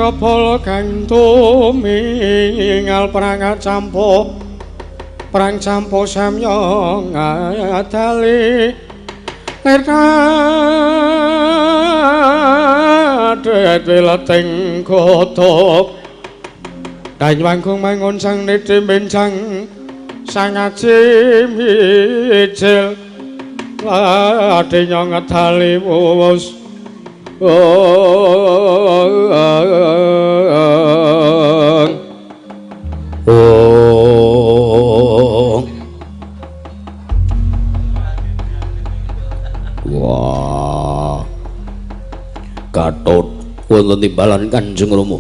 Cakra kang tumingal perang campo perang campo samya ngadali nirnadhet wileting kotok danyanggung mangun sang niti benjang sang aji mijil ladenya ngedali wus. Wah, Gatot wonten timbalan Kanjeng Rama.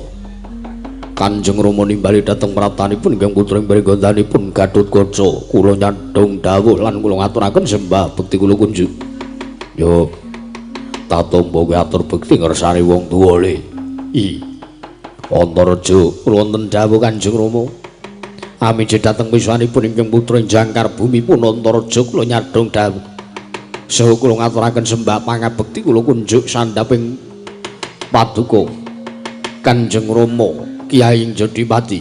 Kanjeng Rama nimbali dhateng pratanipun ingkang putra ing pringgondanipun Gatotkaca. Kula nyandhung dawuh lan kula ngaturaken sembah bekti kula kunjuk. Yo, tatompa kuwi atur bekti ngersane wong tuwa le. I Antareja kula wonten dawuh Kanjeng Rama. Amije dhateng wiswanipun ingkang putra ing jangkar bumi pun Antareja kula nyandhung dawuh. Saha kula ngaturaken sembah pangabekti kula kunjuk sandhaping paduka Kanjeng Rama Kyai Jodipati.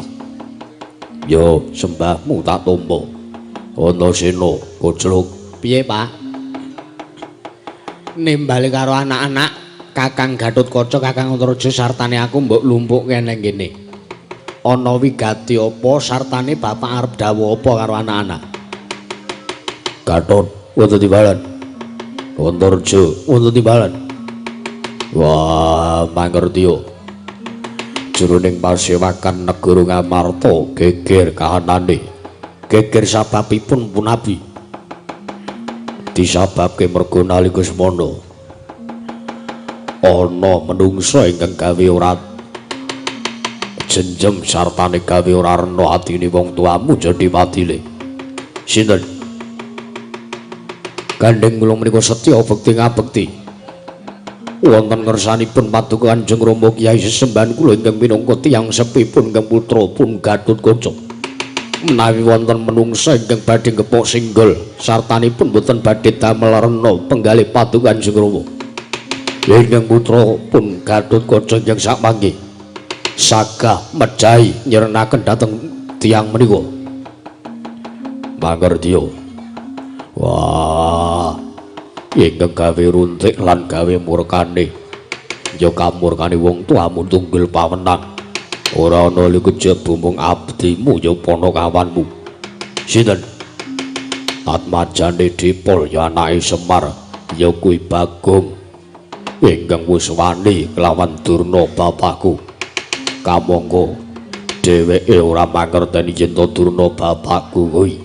Yo sembahmu tak tampa. Antasena kocluk. Piye, Pak? Nimbali karo anak-anak Kakang Gatotkaca, Kakang Antareja sartane aku mbok lumpukke nang kene. Ana wigati apa sartane bapak arep dawuh apa karo anak-anak? Gatot wonten timbalan. Antareja wonten timbalan. Wah, mangertiya. Jroning pasewakan negara Ngamarta geger kahanane. Geger sababipun punabi. Disababke merga nalika semana ana menungsa ingkang gawe ora jenjem sartane gawe ora rena atine wong tuamu jadi padile. Sinten? Gandeng kula menika setya bekti ngabekti. Wonten ngersanipun paduka Kanjeng Rama Kyai sesembahan kula ingkang minangka tiyang sepipun ingkang putra pun Gatotkaca. Menawi wonten menungsa ingkang badhe gepok singgol sartanipun boten badhe damel rena penggalih paduka Kanjeng Rama. Ingkang putra pun Gatotkaca ingkang sakmangke sagah mejahi nyirenaken dhateng tiyang menika. Mangertiya. Wah, ingkang gawe runtik lan gawe murkane ya kamurkane wong tuamu tunggul pawenang. Ora ana li kejaba mung abdimu ya panakawanmu. Sinten? Atmajane Dipol ya anake Semar ya kuwi Bagong ingkang wis wani kelawan Durna bapakku. Kamangka dheweke ora mangerteni yen to Durna bapakku kuwi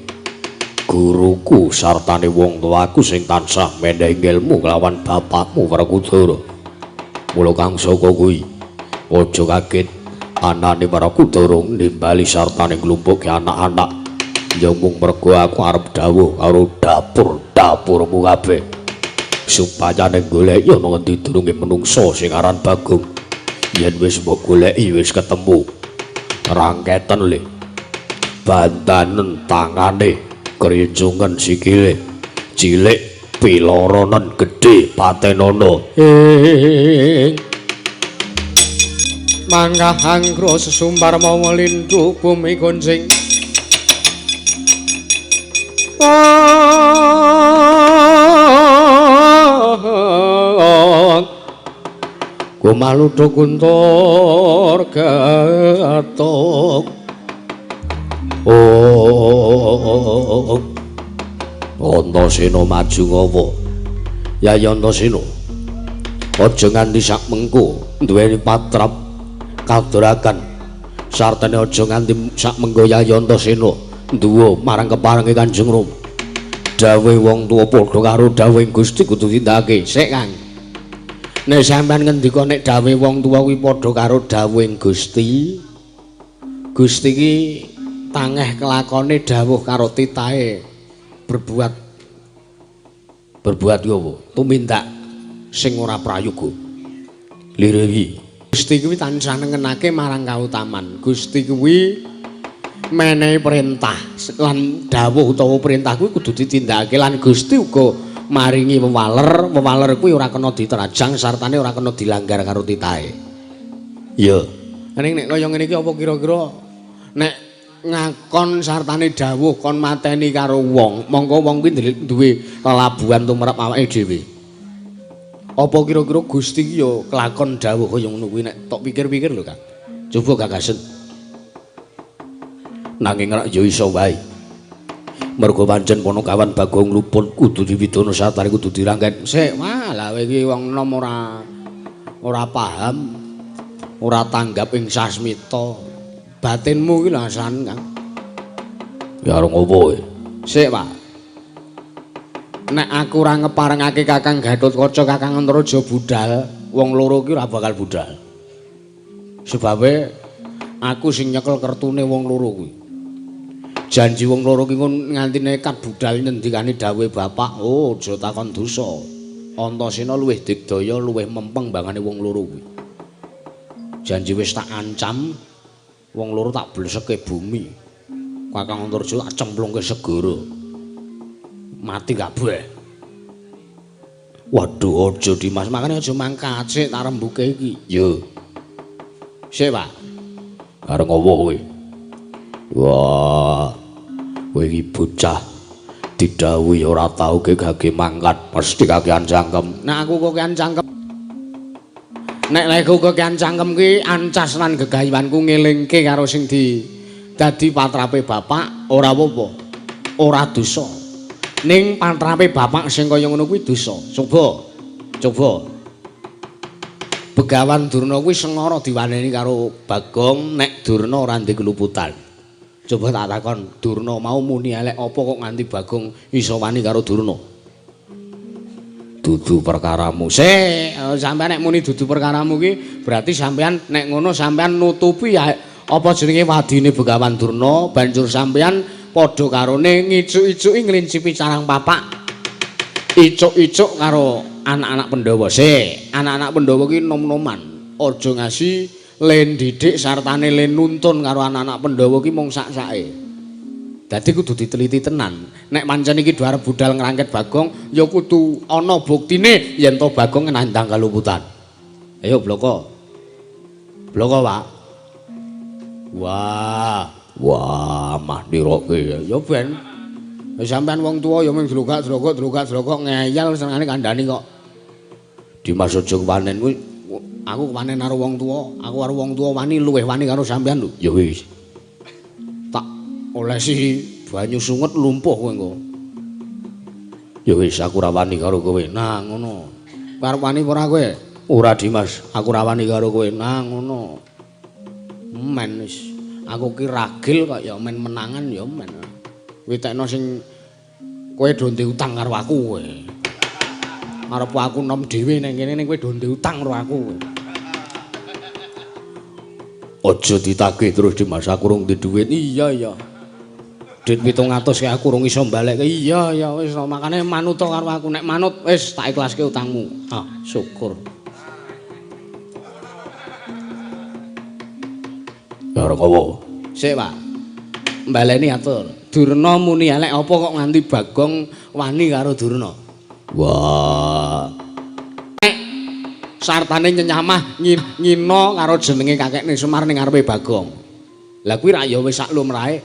guruku sartane wong tuaku sing tansah menehi ilmu kelawan bapakmu Werkudara. Mula kang saka kuwi aja kaget anane Werkudara nimbali sartane nglumpukke anak-anak. Ya mung mergo aku arep dawuh karo dapur-dapurmu kabeh supaya ning goleki ana ngendi durunge menungsa sing aran Bagong. Yen wis mbok goleki wis ketemu, rangketen le, bantanen tangane, krincungen sikile, cilik piloronen, gedhe patenono. Ing mangkah anggra sesumbar mawa lindu bumi goncing. Gumaluduk guntur gatuk. Oh, Antasena maju ngawa. Yayi Antasena, aja nganti sak mengko duweni patrap kadorakan sartane aja nganti sak mengko Yayi Antasena nduwa marang keparenge Kanjeng Rama. Dawuhe wong tuwa padha karo dawuhe Gusti kudu tindakake. Sik, Kang. Nek sampean ngendika nek dawuhe wong tuwa kuwi padha karo dawuhe Gusti, Gusti ki tangeh kelakone dawuh karo titahe berbuat berbuat yo apa? Tumindak sing ora prayoga. Lirewi. Gusti kuwi tansah nengenake marang kautaman. Gusti kuwi menehi perintah lan dawuh utawa perintah kuwi kudu ditindakake lan Gusti uga maringi wewaler, wewaler kuwi ora kena diterajang sartane ora kena dilanggar karo titahe. Iya. Ning nek kaya ngene iki apa kira-kira nek ngakon sartane dawuh kon mateni karo wong, mongko wong kuwi duwe lelabuhan tumrap awake dhewe. Apa kira-kira Gusti iki ya kelakon dawuh kaya ngono kuwi nek tok pikir-pikir lho, Kang. Coba gagasen. Nanging rak ya iso wae. Mergo pancen Ponokawan Bagong luput kudu diwidana satare kudu dirangken. Sik, wah lha kowe iki wong enom ora paham, ora tanggap ing sasmita. Batinmu iki lho Hasan, Kang. Ya arep ngopo kowe? Sik, Pak. Nek aku ora ngeparengake Kakang Gatotkaca, Kakang Antareja budal, wong loro iki ora bakal budal. Sebabe aku sing nyekel kertune wong loro kuwi. Janji wong loro ki nganti nekat budal ngendikane dawuhe bapak, oh aja takon dosa. Antasena luwih digdaya, luwih mempeng bangane wong loro kuwi. Janji wis tak ancam, wong loro tak bleseke bumi. Kakang Antareja tak cemplungke segara. Mati kabeh. Waduh, aja Dimas, makane aja mangkat sik tak rembuke iki. Yo. Sik, Pak. Arep ngopo kowe? Wah, kowe iki bocah didhawuhi ora tau gage mangkat, mesti kakean cangkem. Nek aku kakean cangkem, nek lek kakean cangkem ki ancas lan gegayuhanku ngelingke karo sing di dadi patrape bapak ora apa-apa, ora dosa. Ning patrape bapak sing kaya ngono kuwi dosa. Coba, coba. Begawan Durna kuwi sengara diwaneni karo Bagong nek Durna ora ndek keluputan. Coba tak takon, Durna mau muni elek apa kok nganti Bagong iso wani karo Durna? Dudu perkaramu. Sik, sampean nek muni dudu perkaramu ki berarti sampean nek ngono sampean nutupi apa jenenge wadine Begawan Durna, banjur sampean padha karone ngicuk-icuki nglincipi carang papak. Icuk-icuk karo anak-anak Pandhawa. Sik, anak-anak Pandhawa ki nom-noman. Aja ngasi len didik sartane len nuntun karo anak-anak Pandhawa ki mung sak-sake. Dadi kudu diteliti tenan. Nek pancen iki do arep budal ngrangket Bagong, ya kudu ana buktine yen to Bagong nandhang kaluputan. Ayo bloko. Bloko, Pak. Wah, wah, mah niroke. Ya ben. Wis sampean wong tuwa ya mung dlogak-dlogok dlogak-dlogok ngeyel senengane kandhani kok. Dimas aja kepanen kuwi. Aku kepanen karo wong tuwa, aku karo wong tuwa wani luwih wani karo sampean lho. Ya wis. Tak olesi banyu sunget lumpuh kowe engko. Ya wis aku ora wani karo kowe. Nah ngono. Arep wani ora kowe? Ora Dimas, aku ora wani karo kowe. Nah ngono. Men wis. Aku ki ragil kok ya men menangan ya men. Witekno sing kowe do ndek utang karo aku kowe. Arep aku nom dhewe ning kene ning kowe do ndek utang karo aku kowe. Aja ditagih terus Dimas, aku rung duwe dhuwit. Iya iya. Duit 700 kae aku rung iso mbalekke. Iya iya wis makane manut karo aku. Nek manut wis tak ikhlaske utangmu. Ah, syukur. Ya ora apa. Sik, Pak. Mbaleni atur. Durna muni elek apa kok nganti Bagong wani karo Durna? Wah. Nek sartane nyenyamah ngina karo jenenge kakekne Semar ning ngarepe Bagong. Lah kuwi rak ya wis sak lumrahe.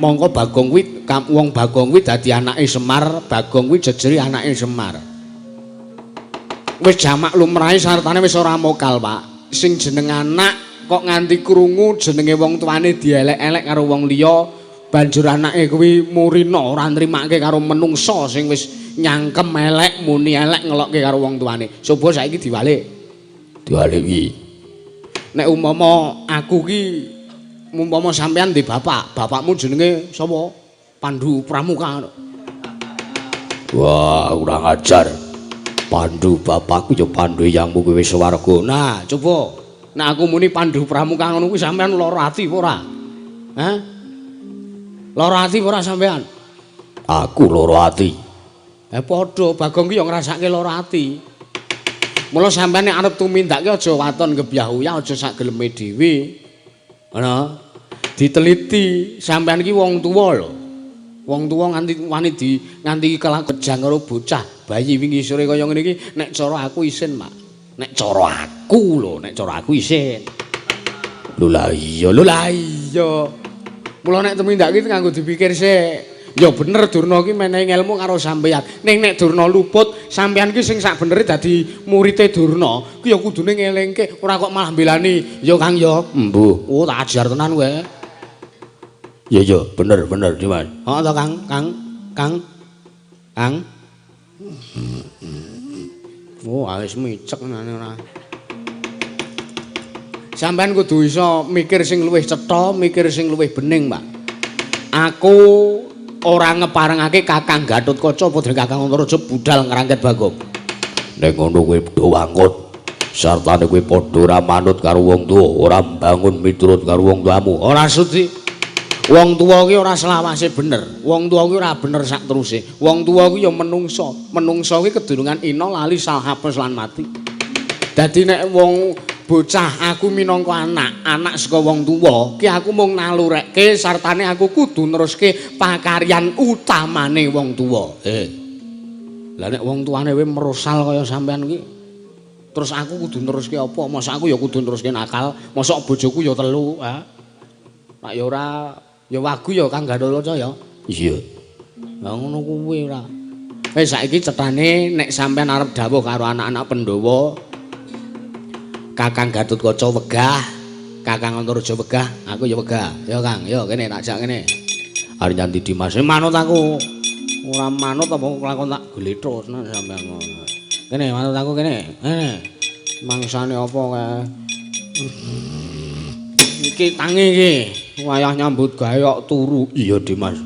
Mongko Bagong kuwi wong Bagong kuwi dadi anake Semar, Bagong kuwi jejere anake Semar. Wis jamak lumrahe sartane wis ora mokal, Pak. Sing jeneng anak kok nganti krungu jenenge wong tuane dielek-elek karo wong liya, banjur anake kuwi murina ora nrimake karo menungsa sing wis nyangkem elek, muni elek ngelokke karo wong tuane. Coba saiki diwalik. Diwalik piye? Nek umpama aku ki umpama sampean ndek bapak, bapakmu jenenge sapa? Pandu Pramuka. Wah, kurang ajar. Pandu bapakku ya Pandu yangmu kuwi wis swarga. Nah, coba nek aku muni Pandu Pramuka ngono kuwi sampean lara ati apa ora? Hah? Lara ati apa ora sampean? Aku lara ati. Padha Bagong ki ya ngrasake lara ati. Mula sampean nek arep tumindake aja waton gebyah uyah, aja sak geleme dhewe. Ngono. Diteliti, sampean ki wong tuwa lho. Wong tuwa nganti wani di nganti kelakon karo bocah bayi wingi sore kaya ngene iki nek cara aku isin, Pak. Nek cara aku lho, nek cara aku isin. Lho lah iya, lho lah iya. Mula nek tumindak iki nganggo dipikir sik. Ya bener Durna ki menehi ilmu karo sampeyan. Ning nek Durna luput, sampeyan ki sing sak benere dadi murite Durna, ki ya kudune ngelingke, ora kok malah mbelani. Ya Kang ya. Embuh. Oh, tak ajar tenan kowe. Ya ya, bener bener Dimas. Heeh to Kang, Kang, Kang. Kang. Oh, wis micek nane ora. Sampeyan kudu iso mikir sing luwih cetha, mikir sing luwih bening, Pak. Aku ora ngeparengake Kakang Gatotkaca apa dening Kakang Antareja budal ngrangket Bagong. Nek ngono kowe padha wangun, sartane kowe padha ora manut karo wong tuwa, ora mbangun miturut karo wong tuamu. Ora sudi. Wong tuwa ki ora selawase bener. Wong tuwa ki ora bener sak teruse. Wong tuwa ki ya menungsa. Menungsa ki kedurungan ina lali salhapes lan mati. Dadi nek wong bocah aku minangka anak, anak saka wong tuwa, ki aku mung nalurekke sartane aku kudu neruske pakaryan utamane wong tuwa. Lah nek wong tuane we merosal kaya sampean ki, terus aku kudu neruske apa? Mosok aku ya kudu neruske nakal, mosok bojoku ya telu, ha? Pak ya ora ya wagu ya Kang Gatotkaca ya. Iya. Lah ngono kuwi ora. Wis saiki cetane nek sampean arep dawuh karo anak-anak Pandhawa, Kakang Gatotkaca wegah, Kakang Antareja wegah, aku ya wegah. Ya Kang, ya kene tak jak kene. Arep nyanti Dimas manut aku. Ora manut apa kelakon tak gletho tenan sampean ngono. Kene manut aku kene. Kene. Mangsane apa kae? Iki tangi iki. Wayah nyambut gawe kok turu. Iya Dimas.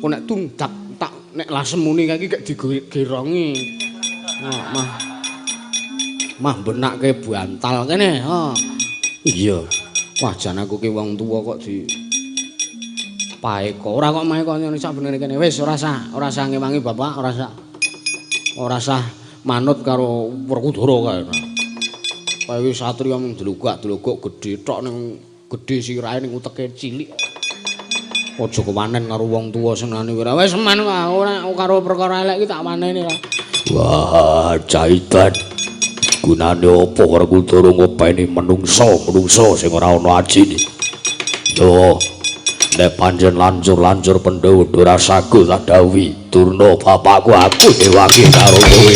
Kok nek tungdak tak nek lasem muni kae iki gek digerongi. Nah, mah mah benakke bantal kene, ha. Iya. Wah, jan aku ki wong tuwa kok di paeko. Ora kok maeko ngene sak benere kene. Wis ora sah ngewangi bapak, ora sah. Ora sah manut karo Werkudara kae. Kae iki satriya mung dlogak-dlogok gedhe tok ning gedhe sirahe ning uteke cilik. Aja kewanen karo wong tuwa senane ora. Wis men ora karo perkara elek iki tak waneni ora. Wah, caitan. Gunane apa Werkudara ngopeni menungsa-menungsa sing ora ana ajine. Yo, nek pancen lancur-lancur Pandhawa ora sago tak dawuhi Durna bapakku aku dewangi karo kowe.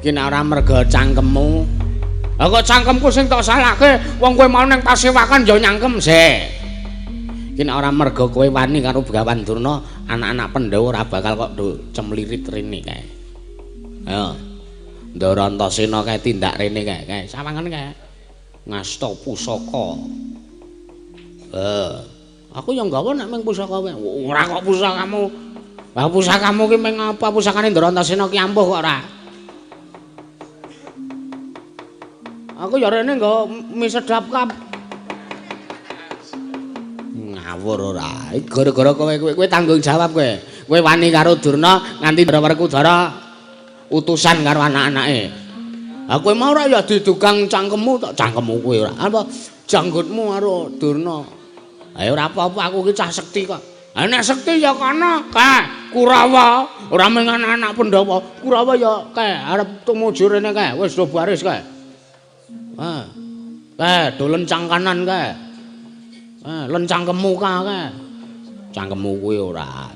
Iki nek ora merga cangkemmu. Lah kok cangkemku sing tok salahke, wong kowe mau ning pasewakan ya nyangkem sik. Iki nek ora merga kowe wani karo Begawan Durna, anak-anak Pandhawa ora bakal kok do cemlirit rene kae. Ayo. Ndara Antasena kae tindak rene kae, kae sawangan kae. Ngasta pusaka. Aku ya nggawa nek mung pusaka wae. Ora kok pusakamu. Lah pusakamu ki mung apa? Pusakane Ndara Antasena ki ampuh kok ora. Aku ya rene nggo mie sedap kap. Ngawur ora. Gara-gara kowe kowe tanggung jawab kowe. Kowe wani karo Durna nganti Ndara Werkudara utusan karo anak-anake. Ha kowe mau ora ya didugang cangkemmu tok cangkemmu kowe ora. Apa janggutmu karo Durna. Ha ora apa-apa aku ki cah sekti kok. Ha nek sekti ya kono kae Kurawa, ora mung anak-anak Pandhawa. Kurawa ya kae arep tumuju rene kae wis do baris kae. Ah. Kae do lencang kanan kae. Ah, lencang ke muka kae. Cangkemmu kuwi ora.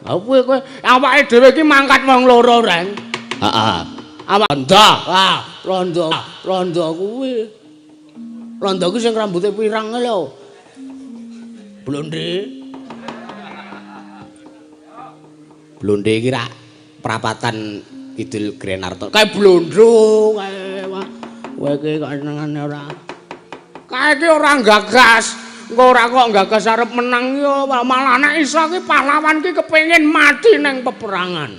Ha kowe kowe awake dhewe iki mangkat wong loro, Reng. Heeh. Awak rondo. Ah, rondo. Rondo kuwi. Rondo kuwi sing rambute pirang lho. Blonde. Blonde iki rak prapatan Kidul Grenarto. Kae blondo kae. Kowe iki kok senengane ora. Kae iki ora gagas. Engko ora kok gagas arep menang yo, malah nek iso ki pahlawan ki kepengin mati ning peperangan.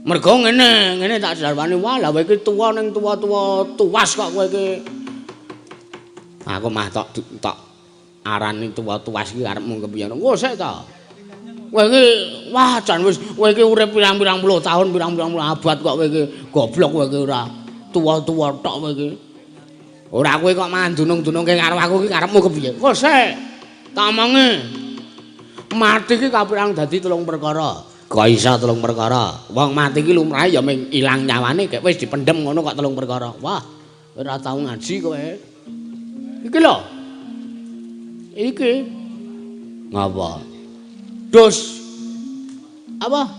Mergo ngene, ngene tak jarwani, wah lah kowe iki tuwa ning tuwa-tuwa tuwas kok kowe iki. Aku mah tok tok arani tuwa tuwas iki arepmu kepiye. Engko sik to. Kowe iki wah jan wis kowe iki urip pirang-pirang puluh tahun, pirang-pirang puluh abad kok kowe iki goblok kowe iki ora tuwa-tuwa tok kowe iki. Ora kowe kok mandunung-dunungke karo aku iki karepmu kepiye? Kok sik tak omongi. Mati iki kapirang dadi telung perkara. Kok iso telung perkara? Wong mati iki lumrahe ya mung ilang nyawane gek wis dipendhem ngono kok telung perkara. Wah, ora tau ngaji kowe. Iki lho. Iki. Ngapa? Dus. Apa?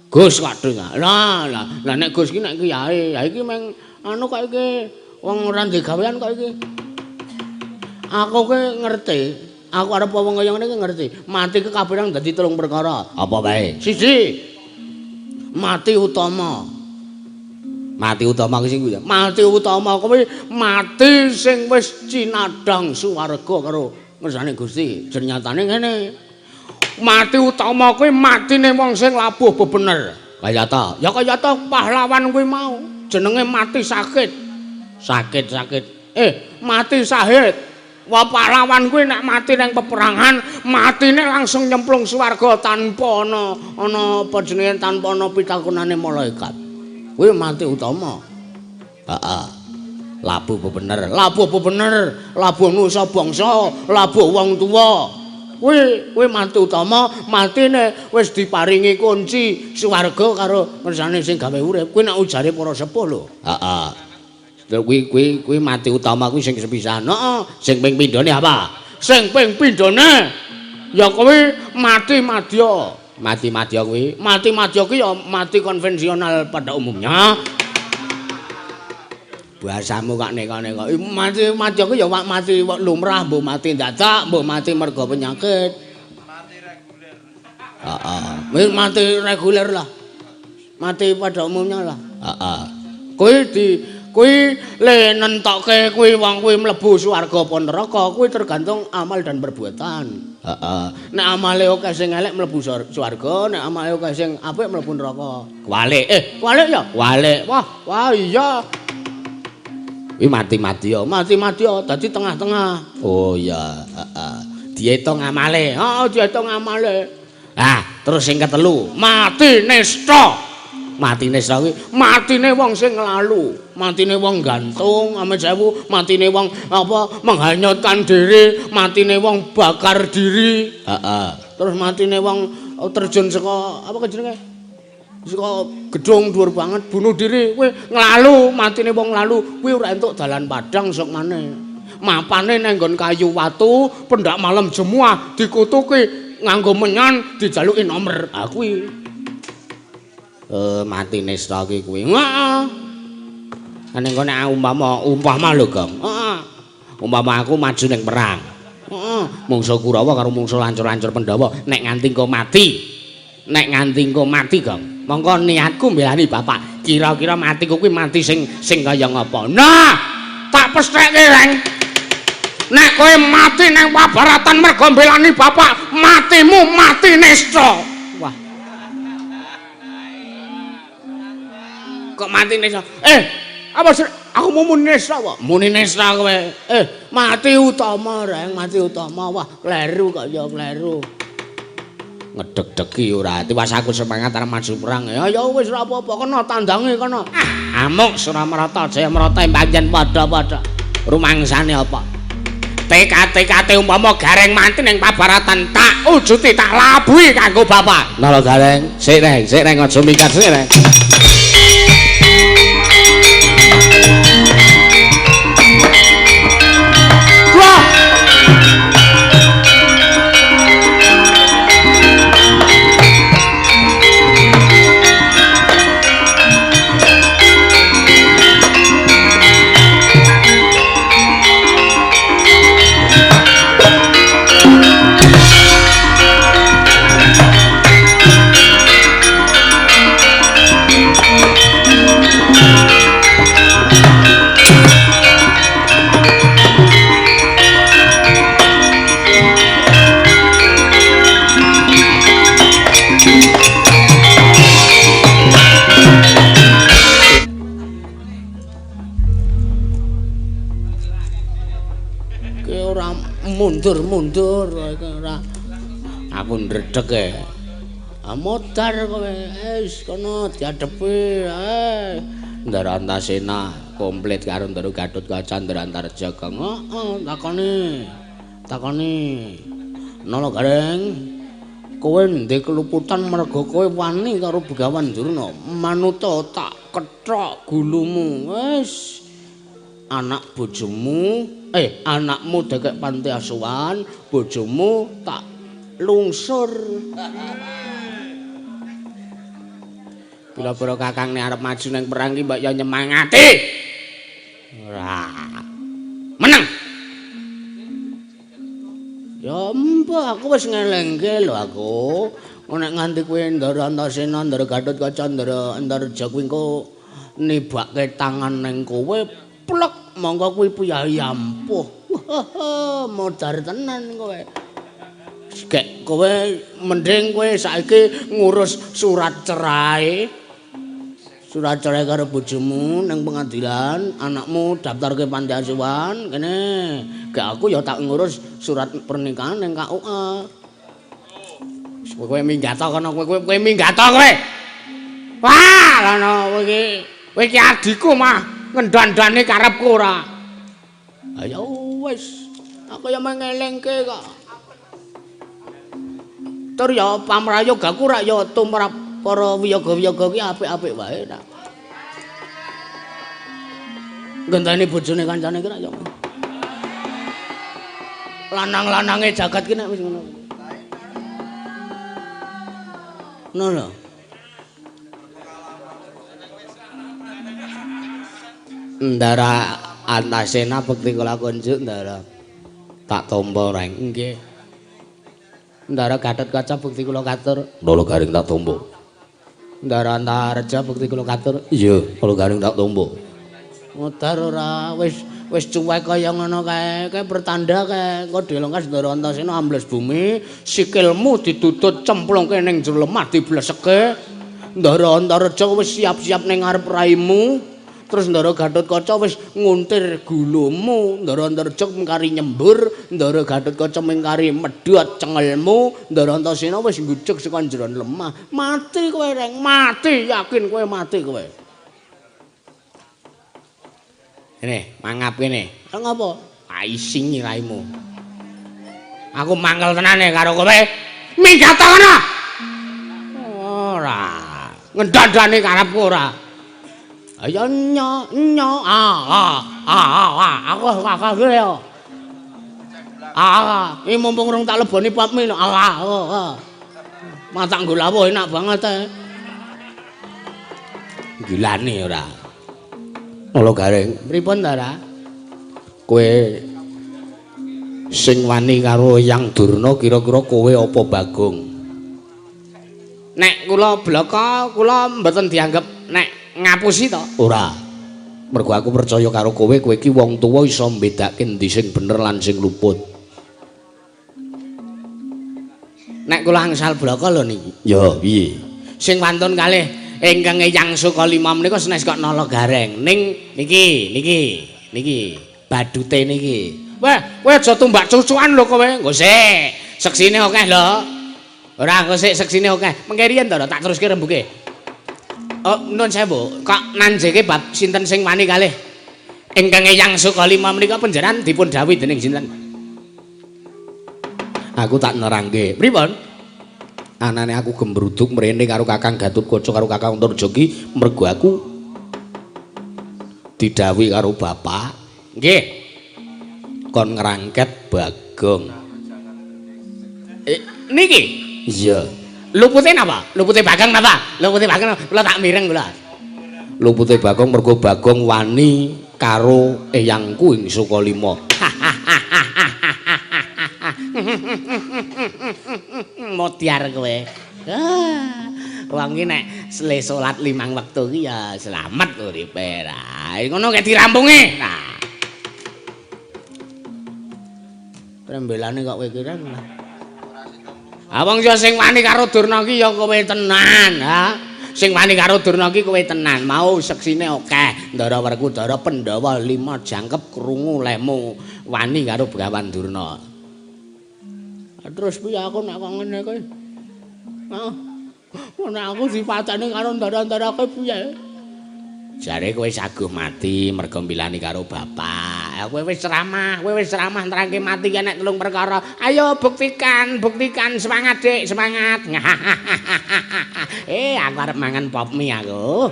Gus kok dus. Lah, lah nek Gus iki nek kiai, ya iki meng anu kok iki wong ora ndek gawean kok iki. Aku ki ngerti. Aku arep wong kaya ngene iki ngerti. Mati ki kapirang dadi telung perkara. Apa wae? Siji. Mati utama. Mati utama ki sing kuwi. Mati utama kuwi mati sing wis cinadhang swarga karo ngersane Gusti. Jernyatane ngene. Mati utama kuwi matine wong sing labuh bebener. Kaya ta? Ya kaya ta pahlawan kuwi mau. Jenenge mati sakit. Sakit-sakit. Mati syahid. Wah pahlawan kuwi nek mati nang peperangan, matine langsung nyemplung swarga tanpa ana apa jenenge tanpa ana pitakonane malaikat. Kuwi mati utama. Heeh. Labuh bebener, labuh bebener, labuh nusa bangsa, labuh wong tuwa. Kuwi mati utama, matine wis diparingi kunci swarga karo ngersane sing gawe urip. Kuwi nek ujare para sepuh lho. Heeh. Kuwi mati utama kuwi sing sepisan. Heeh, sing ping pindhone apa? Sing ping pindhone ya kuwi mati madya. Mati madya kuwi. Mati madya kuwi ya mati konvensional pada umumnya. Bahasamu kok neka-neka. Mati madya kuwi ya mati lumrah, mbok mati dadak, mbok mati mergo penyakit. Mati reguler. Heeh. Mati reguler lah. Mati pada umumnya lah. Heeh. Kuwi di kuwi le nentokke kuwi wong kuwi mlebu swarga apa neraka kuwi tergantung amal dan perbuatan. Heeh. Nek amale akeh sing elek mlebu swarga, nek amale akeh sing apik mlebu neraka. Kuwalik. Kuwalik ya? Kuwalik. Wah, wah iya. Kuwi mati-mati ya, mati-mati ya dadi tengah-tengah. Oh iya, heeh. Diitung amale. Heeh, diitung amale. Ah, terus sing ketelu, mati nista. Matine kuwi matine wong sing nglalu, matine wong gantung, amit sewu, matine wong apa menghanyutkan diri, matine wong bakar diri. Heeh. Terus matine wong terjun saka apa jenenge? Saka gedung dhuwur banget bunuh diri. Kuwi nglalu, matine wong nglalu kuwi ora entuk dalan padang sok maneh. Mapane nang nggon kayu watu, pendak malam jemuah dikutuki nganggo menyan dijaluki nomer. Ha kuwi mati nista ki kuwi. Heeh. Nek engko nek umpama lho, Gong. Heeh. Umpama aku maju ning perang. Heeh. Mungsuh Kurawa karo mungsuh lancur-lancur Pandhawa, nek nganti engko mati. Nek nganti engko mati, Gong. Mongko niatku mbelani bapak. Kira-kira matiku kuwi mati sing kaya ngapa? Nah, tak pestheke, Reng. Nek kowe mati nang pabaratan mergo mbelani bapak, matimu mati nista. Wah. Kok mati nesta? Apa sih? Aku mau muni nesta kok. Muni nesta kowe. Mati utama, Reng, mati utama. Wah, kleru kok ya, kleru. Ngedeg-degi ora. Tiwas aku semangat arep maju perang. Ya ya wis ora apa-apa, kena tandange kono. Ah, amuk Suramarata Jayamarata pancen padha-padha. Rumangsane apa? TK-TKT umpama Gareng mati ning pabaratan tak ujuti tak labuhi kanggo bapak. Nala Gareng, sik Reng, sik Reng aja minggat sik Reng. Mundur-mundur ora. Aku ndredeg e. Ah modar kowe. Wis kono diadepi. Ndara Antasena komplit karo Ndara Gatotkaca Ndara Antarja. Heeh, takoni. Takoni. Nala Gareng, kowe ndek keluputan merga kowe wani karo Begawan Durna. Manuta tak kethok gulumu. Wis anak bojomu, anakmu dekek panti asuhan, bojomu tak lungsur. Bila para kakang nek arep maju ning perang ki mbok ya nyemangati. Ora. Menang. Ya mbok aku wis ngelingke lho aku. Nek nganti kowe Ndara Antasena, Ndara Gatotkaca, Ndara Antarja kuwi engko nibake tangan ning kowe, plek mongko kuwi piyayi ampuh. Modar tenan kowe. Gek kowe mending kowe saiki ngurus surat cerai. Surat cerai karo bojomu ning pengadilan, anakmu daftarke panti asuhan kene. Gek aku ya tak ngurus surat pernikahan ning KUA. Kowe minggat kono, kowe minggat kowe. Wah, lha kowe iki, kowe iki adikku mah ngendandane karepku ora. Ayo wis, aku ya mengelingke kok. Tur ya pamrayogaku rak ya tumrap para wiyaga-wiyaga ki apik-apik wae ta. Ngenteni bojone kancane ki rak ya. Lanang-lanange jagat ki nek wis ngono. Ngono lho. Ndara Antasena bekti kula kunjuk Ndara. Tak tampa reng. Nggih. Ndara Gatotkaca bekti kula katur. Nala Gareng tak tampa. Ndara Antarja bekti kula katur. Iya, Nala Gareng tak tampa. Modar ora wis wis cuwek kaya ngono kae. Kae pertanda kae engko dilengkas Ndara Antasena ambles bumi, sikilmu ditutut cemplungke ning jero lemah dibleseke. Ndara Antarja wis siap-siap ning ngarep raimu. Terus Ndara Gatotkaca wis nguntir gulumu, Ndara Antarja mengkari nyembur, Ndara Gatotkaca mengkari medhot cengelmu, Ndara Antasena wis ngujug saka jero lemah. Mati kowe Reng, mati, yakin kowe mati kowe. Kene, mangap kene. Lha ngopo? Aising raimu. Aku mangkel tenane karo kowe. Minggat kono. Ora. Ngendandane karepku ora. Ayo nyo nyo a a a a aku kakak yo. A iki mumpung rong tak leboni pop mie a a. Matak nggo lawuh enak banget e. Gilane ora. Nala Gareng, pripun ta, Ra? Kowe sing wani karo Eyang Durna kira-kira kowe apa Bagong? Nek kula blaka kula mboten dianggep nek ngapusi to? Ora. Mergo aku percaya karo kowe, kowe iki wong tuwa iso mbedake endi sing bener lan sing luput. Nek kula angsal blaka lho niki. Ya, piye? Sing wantun kalih ingkang Eyang Sukalima menika senes kok Nala Gareng. Ning niki, niki, niki badute niki. Weh, kowe aja tumbak cucukan lho kowe. Engko sik, seksine akeh lho. Ora engko sik seksine akeh. Mengke riyen to tak teruske rembuke. Oh, nun sewu, kok nanjeke bab sinten sing wani kalih ingkang Eyang Sukalima menika panjenengan dipun dhawuhi dening sinten? Aku tak nerangke. Pripun? Anane aku gembruduk mrene karo Kakang Gatotkaca karo Kakang Antarja ki mergo aku didhawuhi karo bapak. Nggih. Kon ngrangket Bagong. Niki? Iya. Lupute napa? Lupute Bagong napa? Lupute Bagong kula tak mireng kula. Lupute Bagong mergo Bagong wani karo eyangku ing Sukalima. Modiar kowe. Ah, wong iki nek sele salat 5 wektu ki ya slamet uripe ra. Ngono kek dirampungi. Nah. Trembelane kok kowe kira. Ah wong ya sing wani karo Durna ki ya kowe tenan, ha. Sing wani karo Durna ki kowe tenan. Mau seksine akeh. Ndara Werkudara Pandhawa 5 jangkep krungu lemu wani karo Begawan Durna. Terus piye aku nek kok ngene kowe? Heeh. Nek aku dipateni karo ndara-ndarake piye? Jare kowe saguh mati mergo mbilani karo bapak. Kowe wis ceramah, kowe wis ceramah nerangke mati ki nek telung perkara. Ayo buktikan, buktikan semangat Dik, semangat. Aku arep mangan pop mie aku.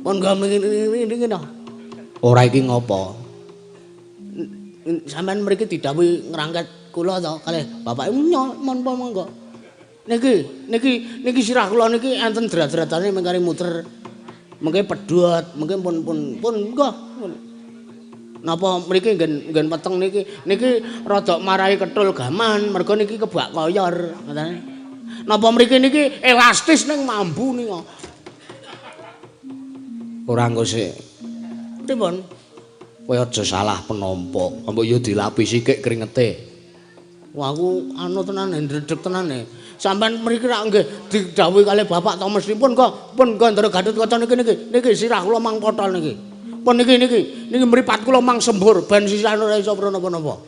Pun ngene. Ora iki ngopo? Sampeyan mriki didhawuhi ngrangket kula to kalih bapake napa monggo. Niki niki niki sirah kula niki enten drat-dratane mengkari muter. Mengke pedhot, mengke pun pun pun monggo. Napa mriki nggen nggen weteng niki niki rada marai ketul gaman mergo niki kebak koyor ngoten. Napa mriki niki elastis ning mambu nika. Ora engko sik. Pripun? Kowe aja salah penampa. Mbok yo dilapisi kek kringete. Wah aku anu tenan ndredeg tenan e. Sampeyan mriki rak nggih didhawuhi kalih bapak to mesti pun kok pun kok Ndara Gatotkaca niki niki niki sirah kula mang potol niki. Pun niki niki niki mripat kula mang sembur ben sisane ora iso napa-napa.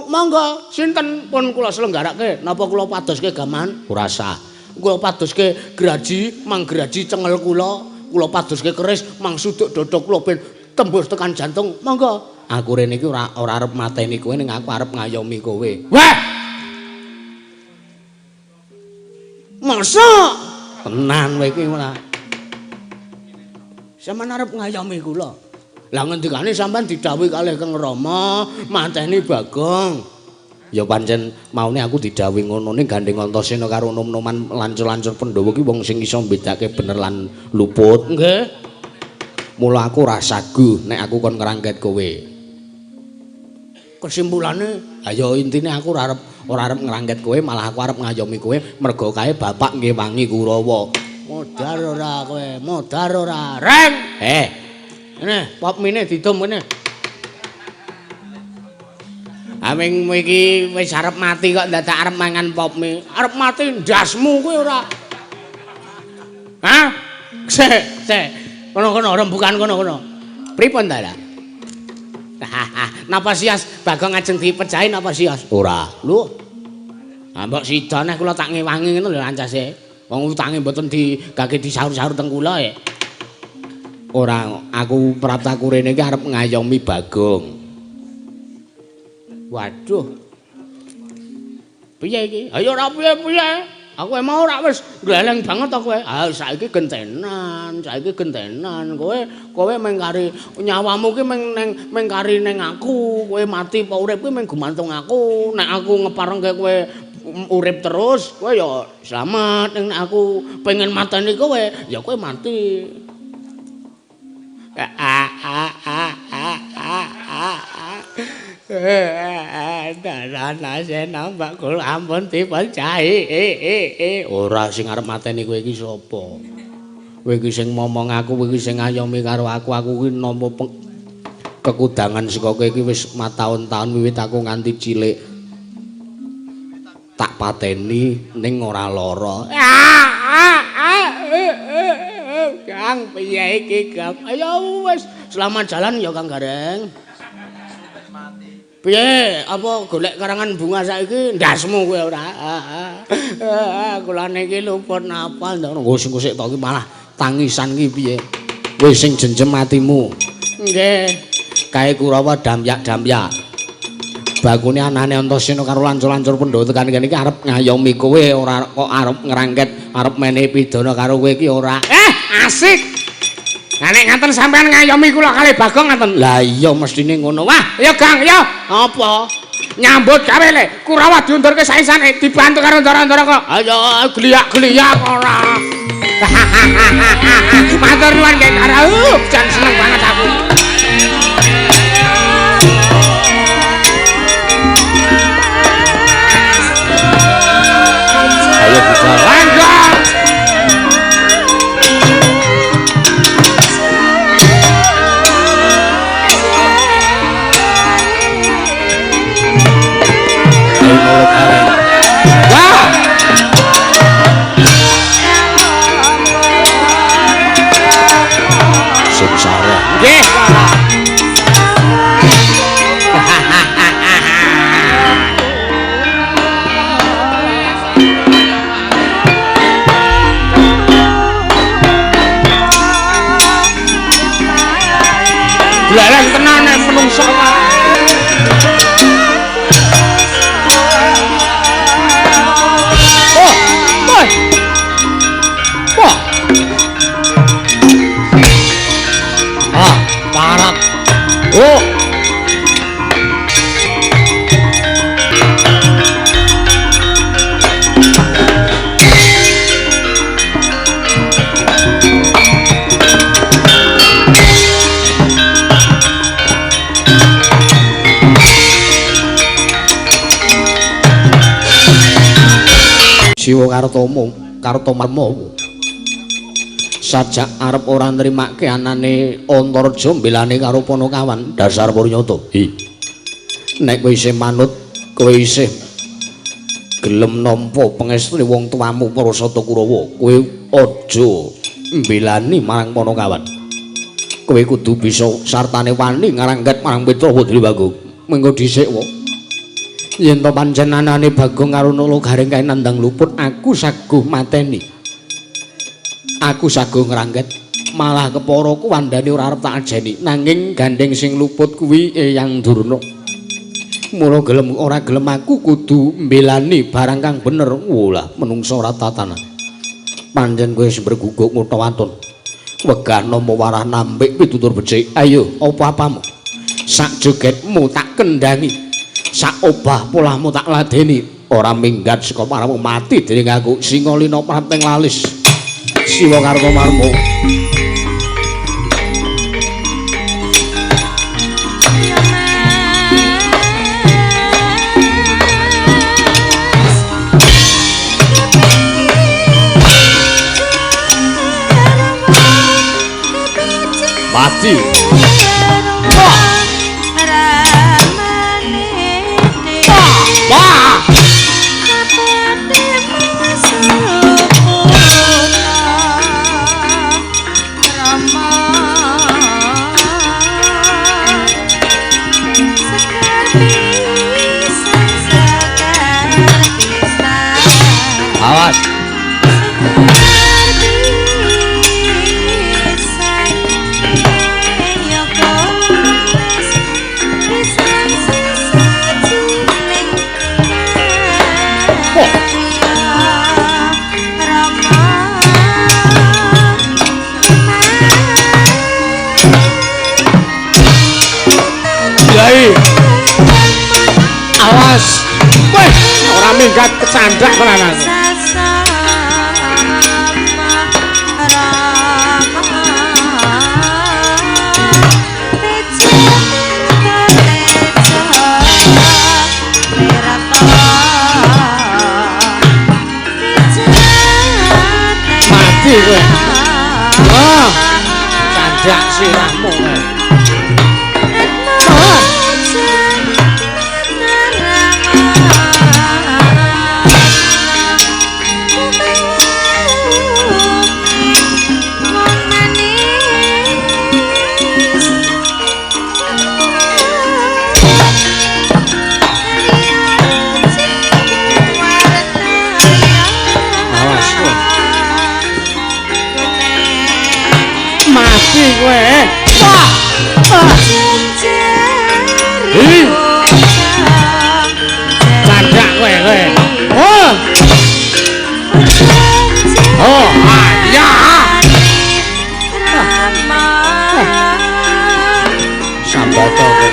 Monggo sinten pun kula selenggarake napa kula padoske gaman? Ora sah. Kula padoske graji mang graji cengel kula, kula padoske keris mang suduk dada kula ben tembus tekan jantung. Monggo. Aku rene iki ora ora arep mateni kowe ning aku arep ngayomi kowe. Wah. Masa? Tenan kowe iki ora. Sampeyan arep ngayomi kula. Lah ngendikane sampeyan didhawuhi kalih Kang Rama mateni Bagong. Ya pancen maune aku didhawuhi ngono ning gandeng Antasena karo nom-noman lancur-lancur Pandhawa ki wong sing iso mbedake bener lan luput. Nggih. Mula aku ora saguh nek aku kon ngrangket kowe. Kesimpulane, ayo intine aku ora arep ngrangket kowe, malah aku arep ngayomi kowe mergo kae bapak ngewangi Kurawa. Modar ora kowe, modar ora. Reng. Ngene, pop mine didum kene. Aming iki wis arep mati kok dadak arep mangan pop mie. Arep mati ndasmu kowe ora. Hah? Sik, sik. Kono-kono rembukan kono-kono. Pripun ta lah? Napa sias Bagong ajeng dipejahi napa sias? Ora. Lho. Ha mbok sida neh kula tak ngewangi ngono lho ancase. Wong utange mboten digage disaur-saur teng kula e. Ora, aku praptaku rene iki arep ngayomi Bagong. Waduh. Piye iki? Ayo ora piye-piye. Aku emang ora wis gleleng banget to kowe. Ah saiki gentenan, saiki gentenan. Kowe kowe meng kari nyawamu ki meng neng meng kari ning aku. Kowe mati apa urip kuwi meng gumantung aku. Nek aku ngeparengke kowe urip terus, kowe ya slamet. Ning nek aku pengen mateni kowe, ya kowe mati. A a a a a a. Darana mbak kula ampun dipejahi. Ora sing arep mateni kowe iki sapa? Kowe iki sing momong aku, kowe iki sing ngayomi karo aku, aku iki nampa kekudangan saka kowe iki wis mataun-taun wiwit aku nganti cilik. Tak pateni ning ora lara. Kang piye iki, Kang? Ayo wis, selamat jalan ya Kang Gareng. Piye? Apa golek karangan bunga saiki ndasmu kowe ora? Kula niki luput napa ndang sing sik to iki malah tangisan ki piye? Wis sing jenjem atimu. Nggih. Kae Kurawa damyak-damyak. Bakune anane Antasena karo lancur-lancur Pandhawa tekan kene iki arep ngayomi kowe ora kok arep ngrangket, arep menehi pidana karo kowe iki ora. Asik. Lah nek ngaten sampean ngayomi kula kalih Bagong ngaten. Lah iya mestine ngono. Wah, ya Gang, ya. Apa? Nyambut gawe le. Kurawa diundurke saisane dibantu karo ndara-ndara kok. Ayo gliyak-gliyak ora. Matur nuwun nggih Kara. Jan seneng banget aku. Ayo budal. Langga. Nggih. Siwa Kartomo, Kartomarma. Sajak arep ora nrimake anane Antareja mbelane karo Panakawan. Dasar Purnyata. Hi. Nek kowe isih manut, kowe isih gelem nampa pengestune wong tuamu para Sata Kurawa, kowe aja mbelani marang Panakawan. Kowe kudu bisa sartane wani ngarangget marang Petrawa Dri Bagong. Mengko dhisik wae. Yen to pancen anane Bagong karo Nala Gareng kae nandang luput, aku saguh mateni. Aku saguh ngrangget, malah kepara kuwandane ora arep tak ajeni. Nanging gandeng sing luput kuwi Eyang Durna. Mula gelem ora gelem aku kudu mbelani barang kang bener. Walah, menungsa ora tatanan. Pancen kowe wis mreguguk ngutha waton. Wegah nampa warah nampik pitutur becik. Ayo, apa-apamu? Sak jogetmu tak kendhangi. Sak obah polahmu tak ladeni. Ora minggat saka paramu mati dening aku. Singalina prapteng lalis. Siwa Kartomarma. Mati. Wah. Wah. Awas. Yai. Awas. Weh, ora minggat kecandak tenan. Mati kowe. Wah. Candak sirahmu kowe. Awas kowe. Mati kowe. Wah. Ih. Candak kowe kowe. Oh. Oh, ya. Sambata kowe.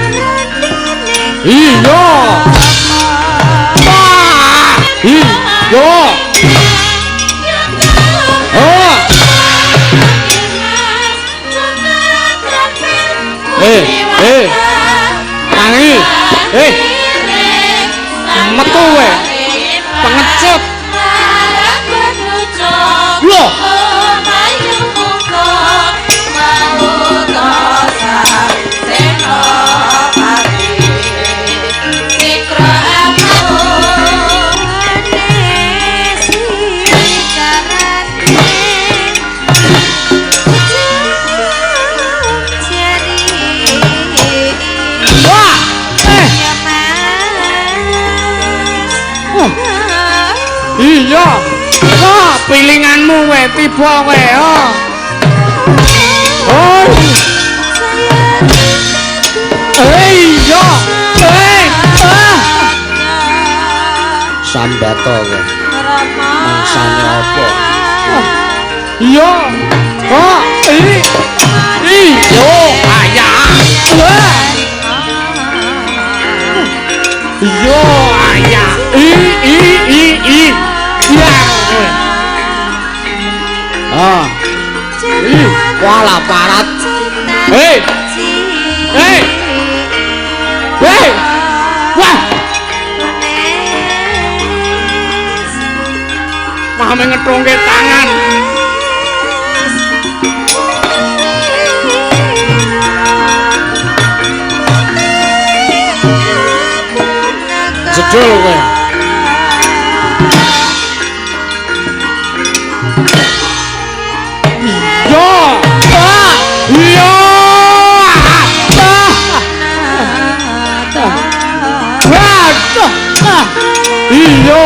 Iya. Wah. Iya. Oh. Eh, eh. Tangi. Eh. Metu kowe. Pengecut. Loh. Wah. Eh. Oh. Iya. Wah, pilinganmu kowe tiba kowe. Oh. Oh. Iya. Eh. Ah. Sambata kowe. Mangsane apa? Iya. Oh, i. Iya, ayah. Wah. Iya, ayah. I i i i. Ya. Ah. Ih, walah parat. Hei. Hei. Hei. Wah. Ame ngetungke tangan. Jedul kowe. Yo. Iya. Iya.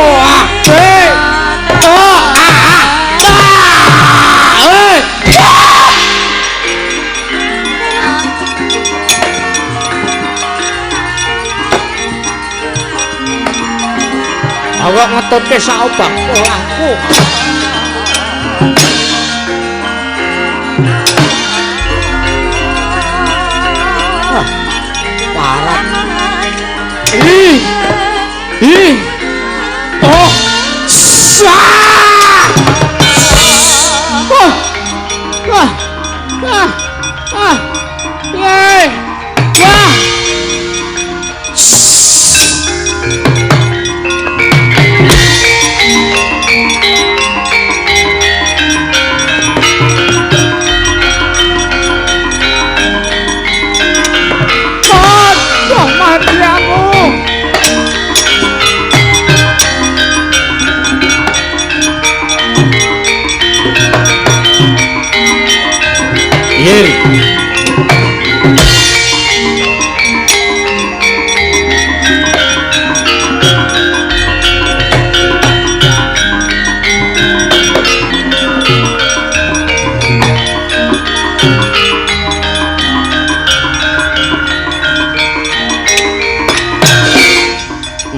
Awak ngetutke sak obah polahku. Wah, parah. Ih. Ih. Oh. Sah. Wah. Wah. Wah. Wah. Yeay. Wah.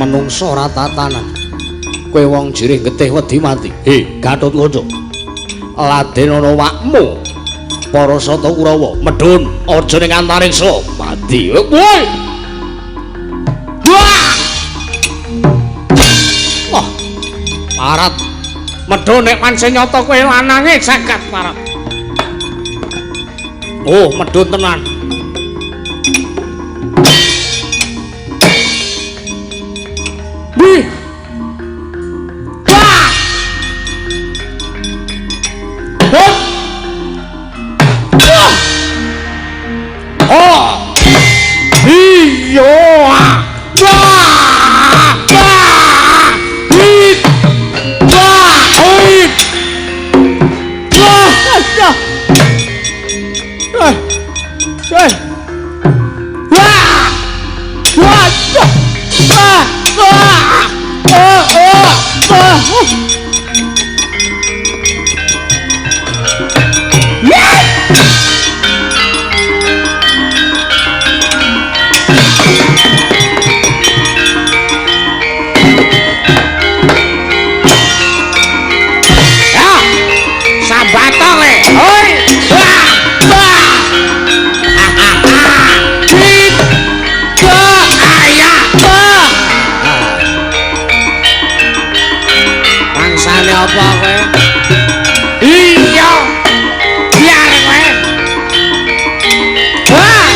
Menungso ora tatanan. Kowe wong jirih getih wedi mati. He, Gatotkaca. Laden ana wakmu. Para Sata Kurawa medhun aja ning antariksa mati. Woi. Wah. Wah. Parat. Medhun nek pancen nyata kowe lanange jagat parat. Oh, medhun tenan. Wih. Wah. Hop. Oh. Iya. Wah. Wah. Hit. Wah. Hit. Wah. Eh. Eh. Wah. Wah. Wah. Wah. Oh, oh. Oh. Apa kowe? Iya. Biar kowe. Wah.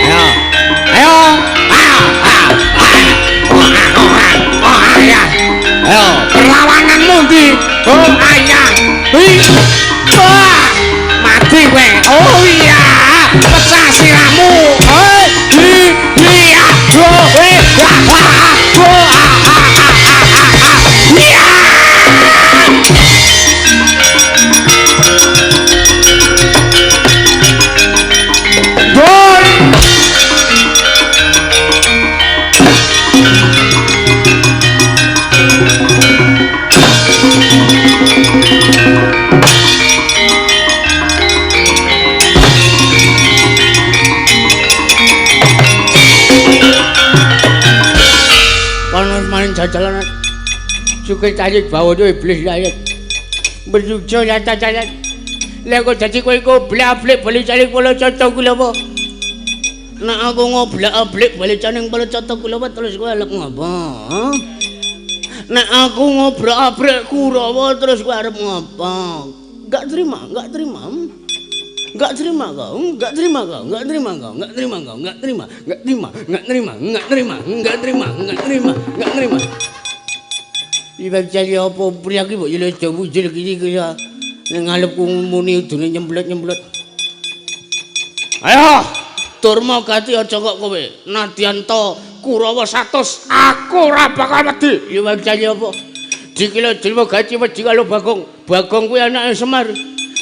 Ayo. Ayo. Ayo, perlawananmu ndi? Oh, ayah. Wah. Mati kowe. Oh iya. Pecah sirahmu. Hei. Iya. Oh, jajalan suke cayit bawono iblis cayit berjujur nyata cayit lha kok dadi kowe goblak-ablik bali cayit kula cocok kula apa nek aku ngoblak-ablik bali caning kula cocok kula apa terus kowe arep ngopo nek aku ngoblak-ablik Kurawa terus kowe arep ngopo. Enggak terima, enggak terima. Enggak terima kau, enggak terima kau, enggak terima kau, enggak terima kau, enggak terima, enggak terima, enggak terima, enggak terima, enggak terima, enggak terima, enggak terima. Iki cari apa priya iki mbok yo aja wujul iki iki ya. Ning ngarepku muni udune nyemplet-nyemplet. Ayo, Durma gati aja kok kowe. Nadyan ta Kurawa 100, aku ora bakal wedi. Ya cari apa? Dikira Durma gati wedi karo Bagong. Bagong kuwi anake Semar.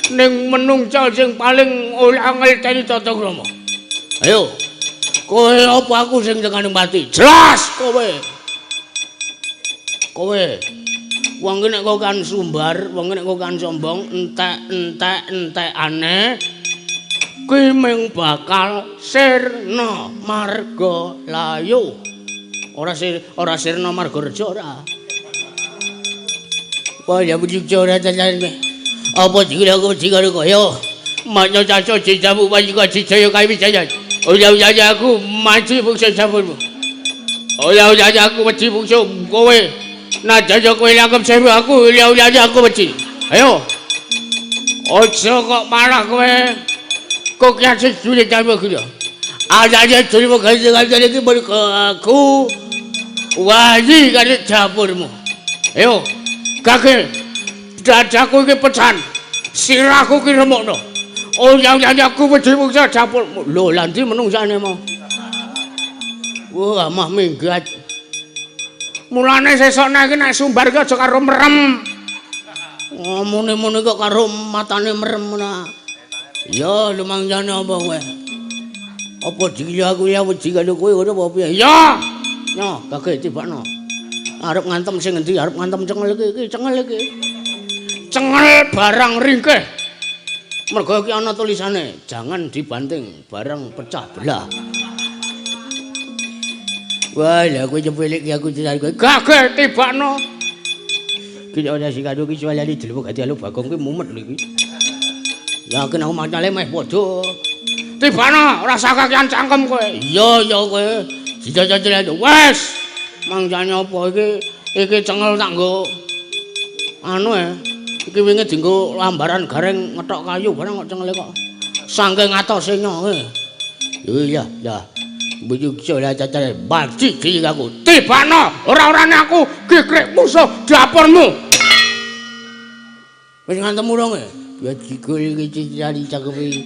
Ning menungsa sing paling ora ngerteni tata krama. Ayo. Kowe apa aku sing tekane mati? Jelas kowe. Kowe. Wong ki nek kok kan sumbar, wong ki nek kok kan sombong, entek-entek entekane kuwi mung bakal sirna marga layu. Ora sir, ora sirna marga reja ora. Wah, ya begitu ora tenan. Apa dikira aku dikira kaya manyo caca jijamu panjika jijaya kae wijaya. Ora ora aku mati bungsu sampurmu. Ora ora aku wedi bungsu kowe. Najan kowe langkem sewu aku, ora ora aku wedi. Ayo. Aja kok marah kowe. Kok kiye jule jamu kuwi. Aja jule gawe iki mergo aku wani karo dapurmu. Ayo. Gage. Dadaku iki pecahan. Sirahku iki remukno. Ora ora aku wedi mungsa dapurmu. Lho, lha ndi menungsane mau? Wah, mah minggat. Mulane sesuk nek iki nek sumbar iki aja karo merem. Muni-muni kok karo matane merem ora. Ya, lumangjane apa kowe? Apa dikira aku ya wedi karo kowe ngono apa piye? Ya. Nyo, gage tibakno. Arep ngantem sing endi? Arep ngantem cengel iki, iki cengel iki. Cengel barang ringkeh. Mergo iki ana tulisane, jangan dibanting, barang pecah belah. Wah, lha kowe nyepelik iki aku jeneng kowe. Gage tibakno. Ki ora sing karo iki soalane delok gati alo Bagong kuwi mumet lho iki. Yakin aku macane meh padha. Tibakno, ora usah kakean cangkem kowe. Iya, iya kowe. Dijajal wis. Mangjane apa iki? Iki cengel tak nggo anu e. Iki wingi dienggo lambaran gareng ngetok kayu barang kok cengele kok. Saking atose nyo. Iya, ya. Bujuk sola cacar baci iki aku. Tibakno, ora-orane aku gigrik musuh dapurmu. Wis ngantem urung e? Ya jigul iki cicari cakepe.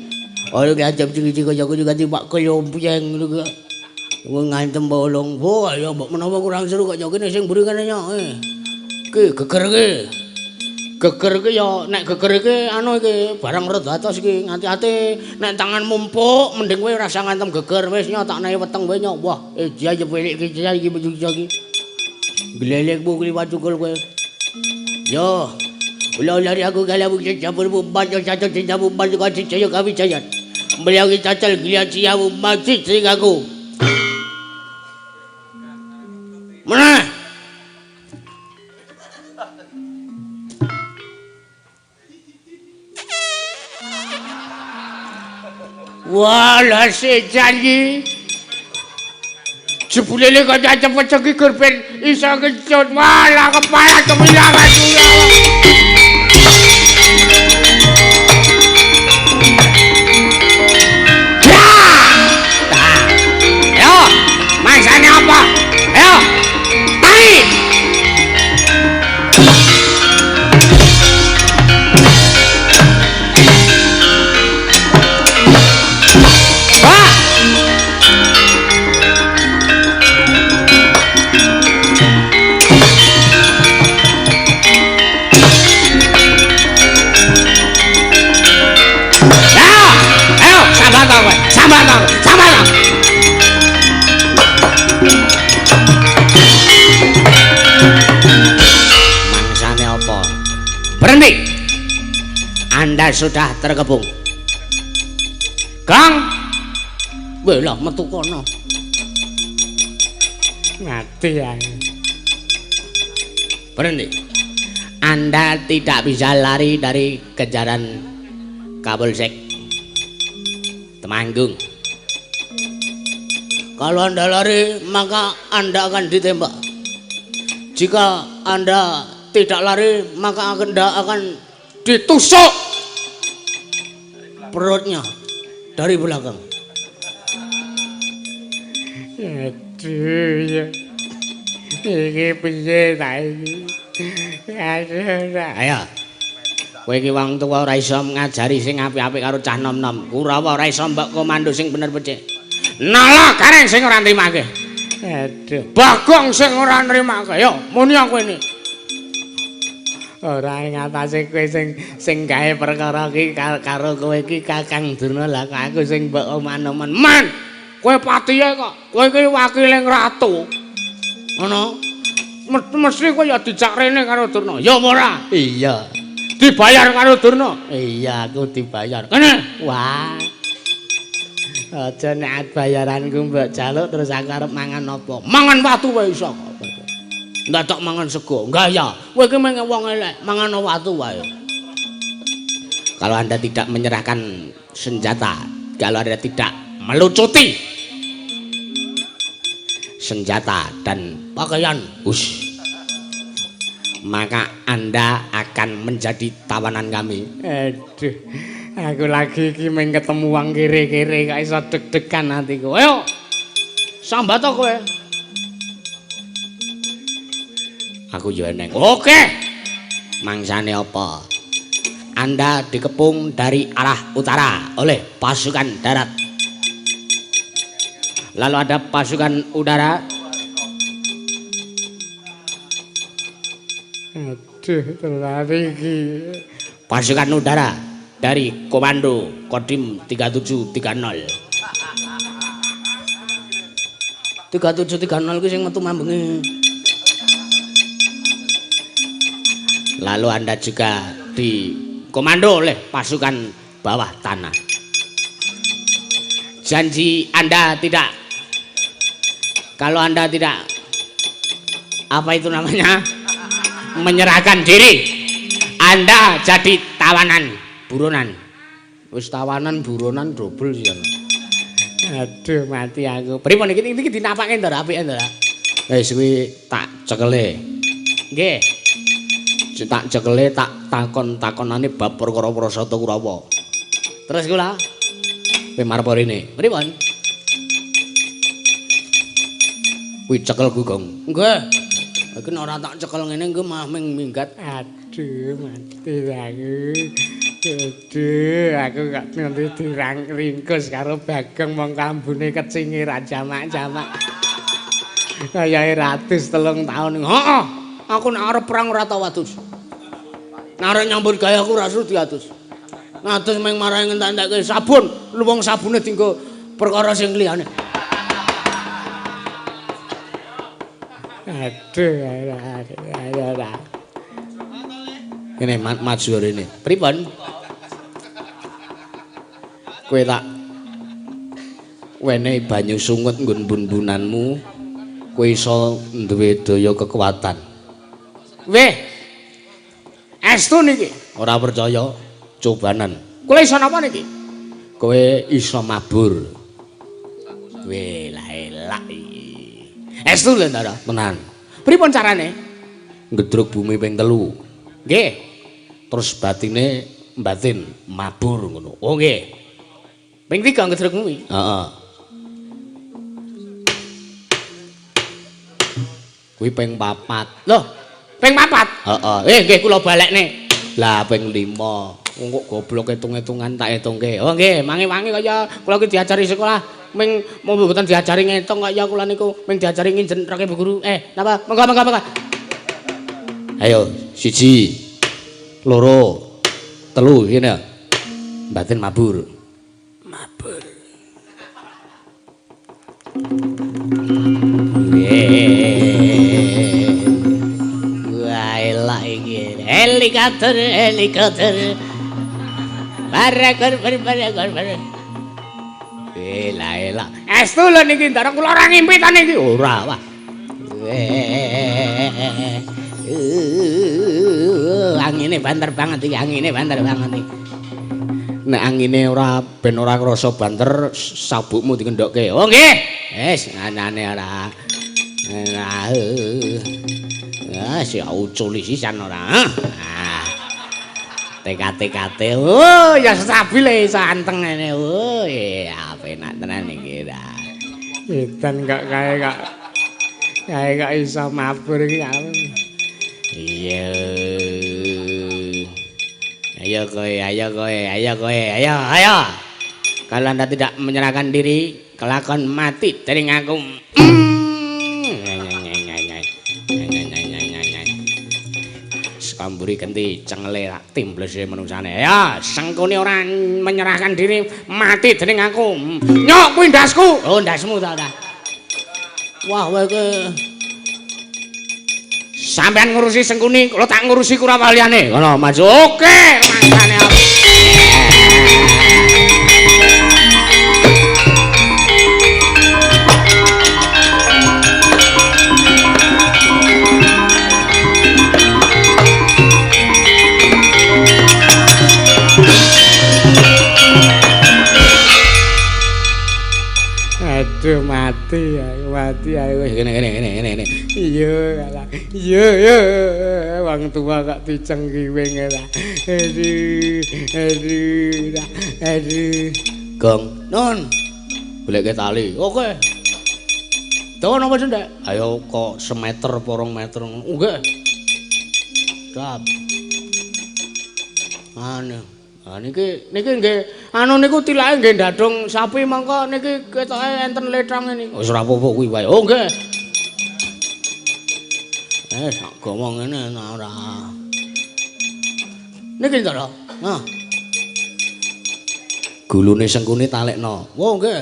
Ora ngantem cilik kaya aku ganti Pak Kelompieng ngono kuwi. Wong ngantem bolong. Wah, ya mbok menawa kurang seru kok ya kene sing mburi kene nyo. Ki geger ki. Geger ki ya nek geger iki anu iki barang rada atos iki ngati-ati nek tanganmu empuk mending kowe ora usah ngantem geger wis nyo tak nae weteng kowe nyo. Wah, dia nyepelik iki iki iki. Glelekmu kliwat cukul kowe. Yo. Ula-ula aku kalau bukit campur bumbat satu cinta bumbat kau cicaya kami cayat. Beliau cacal gila cia bumbat cicing aku. Mana? Walah sejanji. Jebule kok cepet iki gur ben iso kecut. Walah kepala kemilangan Ayo, mangsane apa? Ayo. Mari. Wah. Ayo, sabar kowe. Sabar kowe. Sabar. Mangsane apa? Berhenti. Anda sudah terkepung. Kang. Weh lah metu kono. Mati aku. Berhenti. Anda tidak bisa lari dari kejaran Kapolsek Temanggung. Kalau Anda lari, maka Anda akan ditembak. Jika Anda tidak lari, maka Anda akan ditusuk. Perutnya dari belakang. Aduh ya. Iki piye ta iki? Aduh. Ayo. Kowe iki wong tuwa ora iso ngajari sing apik-apik karo cah nom-nom. Kurawa ora iso mbok komando sing bener becik. Nala Gareng sing ora nrimake. Aduh. Bagong sing ora nrimake. Yo, muni aku ini. Ora ing atase kowe sing gawe perkara iki karo kowe iki Kakang Durna, lah kok aku sing mbok oman-oman. Man, kowe patihe kok. Kowe iki wakiling ratu. Ngono. Mesti kowe ya dijak rene karo Durna. Ya apa ora? Iya. Dibayar karo Durna. Iya, aku dibayar. Kene. Wah. Aja nek bayaranku mbok jaluk terus aku arep mangan apa? Mangan watu wae iso kok. Ndadak mangan sego. Gaya. Kowe iki mung wong elek, mangan watu wae. Kalau Anda tidak menyerahkan senjata, kalau Anda tidak melucuti senjata dan pakaian, hus, maka Anda akan menjadi tawanan kami. Aduh, aku lagi iki mung ketemu wong kere-kere kok iso deg-degan atiku. Ayo, sambat kowe. Aku yo eneng. Oke. Mangsane apa? Anda dikepung dari arah utara oleh pasukan darat. Lalu ada pasukan udara. Aduh, tenan iki. Pasukan udara dari Komando Kodim 3730. 3730 kuwi sing metu mambengi. Lalu Anda juga dikomando oleh pasukan bawah tanah. Janji Anda tidak, kalau Anda tidak, apa itu namanya, menyerahkan diri, Anda jadi tawanan, buronan. Wis tawanan buronan dobel sih. Aduh, mati aku. Pripun iki iki dinapake ndara apike ndara. Wis kuwi tak cekele. Nggih. Tak cekele tak takon-takonane bab perkara Prasata Kurawa. Terus kula kowe marep rene. Pripun? Kuwi cekel kuwi, Gong. Nggih. Iki nek ora tak cekel ngene engko malah ming minggat. Aduh, mati aku. Aduh, aku kok nganti dirangkringkus karo Bagong mong kambune kecinge ra jamak-jamak. Kaya ratus 3 taun. Heeh. Aku nek arep perang ora tau adus. Nek arep nyambut gawe aku ora sudi adus. Ngadus mung marahi ngentek-entekke sabun, luwung sabune dienggo perkara sing liyane. Aduh, ora. Ngene maju rene. Pripun? Kowe tak wenehi banyu sungut nggon bun-bunanmu, kowe iso duwe daya kekuatan. Weh. Estu niki. Ora percaya, cobanan. Kula iso napa niki? Kowe iso mabur. Weh, lah elak iki. Estu lho, Ndara. Tenan. Pripun carane? Ngedruk bumi ping 3. Nggih. Terus batine batin mabur ngono. Oh nggih. Ping 3 ngedruk bumi. Heeh. Kuwi ping 4. Loh, ping 4? Heeh. Nggih kula balekne. Lah ping 5. Wong kok goblok hitung-hitungan tak hitungke. Oh nggih, mangi-wangi kaya kula iki diajari sekolah ming mau mboten diajari ngitung kaya kula niku ming diajari nginjen roke Bu Guru. Napa? Monggo monggo monggo. Ayo, 1 2 3 ngene. Batin mabur. Mabur. Wah, elak iki. Helikopter, helikopter. Barakor, barakor, barakor. Elak, elak. Estu lho niki, ndarang kula ora ngimpi ta niki. Ora, wah. Angine banter banget iki, angine banter banget iki. Nek angine ora ben ora krasa banter, sabukmu dikendokke. Oh nggih. Wis anane ora. Nah, si uculi sisan ora. Ah. Kate kate kate. Oh, ya stabil e iso anteng ngene. Oh, ya penak tenan iki ta. Edan kok kae kok. Kae kok iso mabur iki. Iya. Ayo kowe, ayo kowe, ayo kowe, ayo, ayo. Kalau Anda tidak menyerahkan diri, kelakon mati dari ngaku. Kamburi genti cengele tak timblese menungsane. Ya, Sengkuni ora menyerahkan diri, mati dening aku. Nyok kuwi ndasku. Oh, ndasmu ta ora. Wah, kowe iki sampean ngurusi Sengkuni, kula tak ngurusi Kurawa liyane. Ngono, maju. Oke, mangsane aku. Aduh mati aku, mati aku. Ngene ngene ngene ngene. Iya, kalah. Iya, iya. Wong tua kok dicengkiwing ora. Aduh, aduh, aduh. Gong, nun. Goleke tali. Oke. Dawa napa cendhek? Ayo kok semeter apa 2 meter. Nggih. Dap. Anu. Ah niki niki nggih anu niku tilake nggih ndadung sapi mongko niki ketoke enten lethong ngene. Wis ora apa-apa kuwi wae. Oh nggih. Sak gawa ngene ora. Niki to. Nah. Gulune Sengkuni talekno. Oh nggih.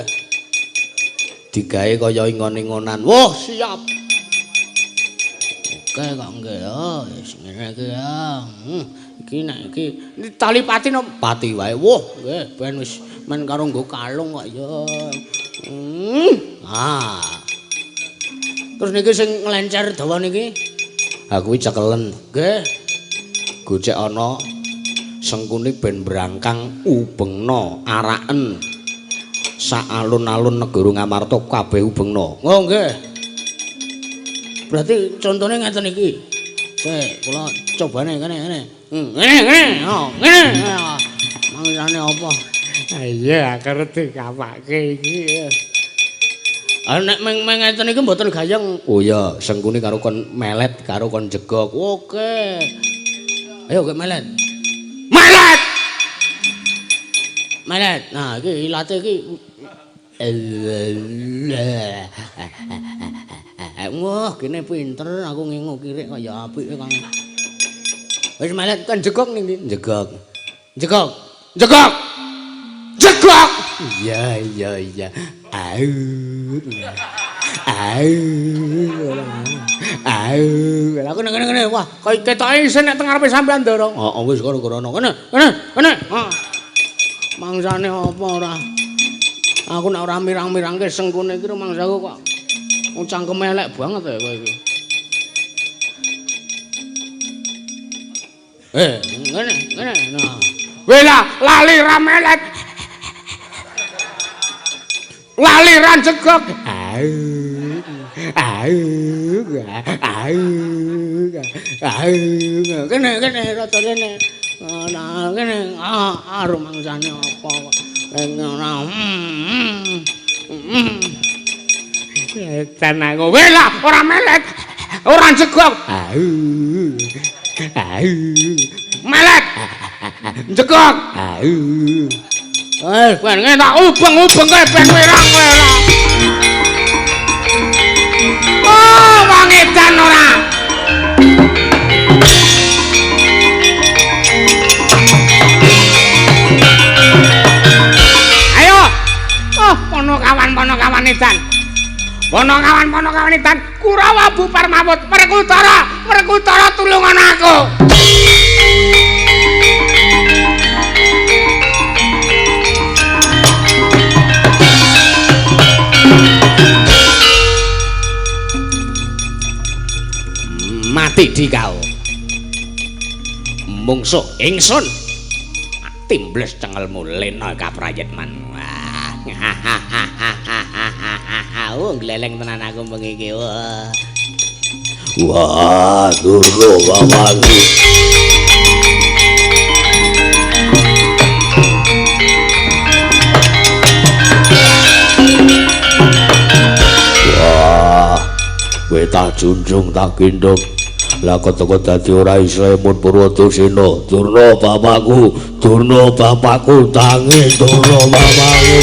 Digawe kaya ingon-ingonan. Wah, siap. Oke kok nggih. Oh, wis ngene iki ya. Iki nek iki tali pati no pati wae. Wah, nggih ben wis men karo nggo kalung kok ya. Ah. Terus niki sing nglencer dawa niki? Ha kuwi cekelen. Nggih. Gocek ana Sengkuni ben brangkang ubengna araken sak alun-alun negara Ngamarta kabeh ubengna. Oh nggih. Berarti contone ngeten iki. Sik, kula cobane kene ngene. Ngene ngene. Oh, ngene. Mangsane apa? Iya, aku ngerti kapake iki. Ah nek meng ngeten iki mboten gayeng. Oh iya, Sengkuni karo kon melet karo kon jegok. Oke. Ayo gek melet. Melet. Melet. Nah, iki ilate iki. Wah, kene pinter aku ngingu kirik kaya apike Kang. Wis melet kon jegok ning ndi? Jegok. Jegok. Jegok. Jegok. Iya, iya, iya. Au. Au. Au. Aku nang ngene. Wah, kaya ketoke isin nek teng ngarepe sampean ndorong. Heeh, wis karo rono. Kene, kene, kene. Heeh. Mangsane apa ora? Aku nek ora mirang-mirangke Sengkune iki rumangsaku kok cangkeme elek banget ya kowe iki. Ngene, ngene. Nah. Wela, lali ra melet. Lali ra jegok. Au. Au. Au. Au. Kene, kene rada rene. Nah, kene ah rumangsane apa kok. Ora. Edan aku. Wela, ora melet. Ora jegok. Au. Au. Melet. Jegok. Au. Ben ngene tak ubeng-ubeng kowe ben wirang kowe ora. Oh, wong edan ora. Ayo. Oh, ponokawan-ponokawan edan. Ponokawan-ponokawan edan, Kurawa bubar mawut, Werkudara, Werkudara tulungan aku. Mati di kau. Mungsuh ingsun. Timbles cengelmu lena kaprayitman. Oh, gleleng tenan aku bengi iki. Wah. Wah, durung wawaku. Kowe tak junjung tak gendhong. Lah keteko dadi ora iso emun Purwadasena. Durna bapakku, Durna bapakku tangi Durna bapakku.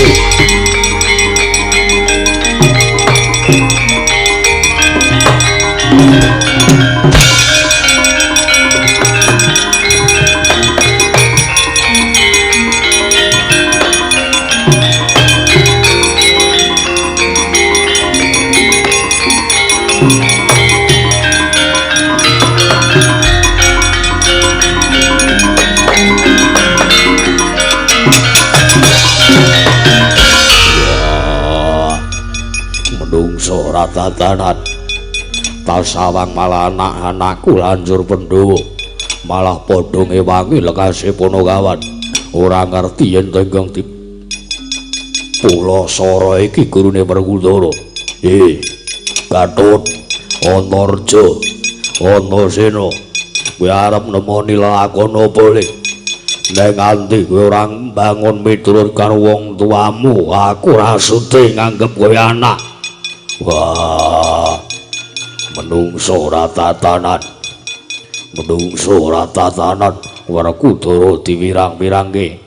Menungso ora tatanan. Tasawang malah anak-anakku lanjur Pandhawa. Malah padha ngewangi lekase Panakawan. Ora ngerti yen tenggang di Pulasara iki gurune Werkudara. Gatot, Antarja, Antasena, kowe arep nemoni lelakon apa le? Nek nganti kowe ora mbangun miturut karo wong tuamu, aku ora sudi nganggep kowe anak. Wah, menungso ora tatanan. Menungso ora tatanan, Werkudara diwirang-wirangke.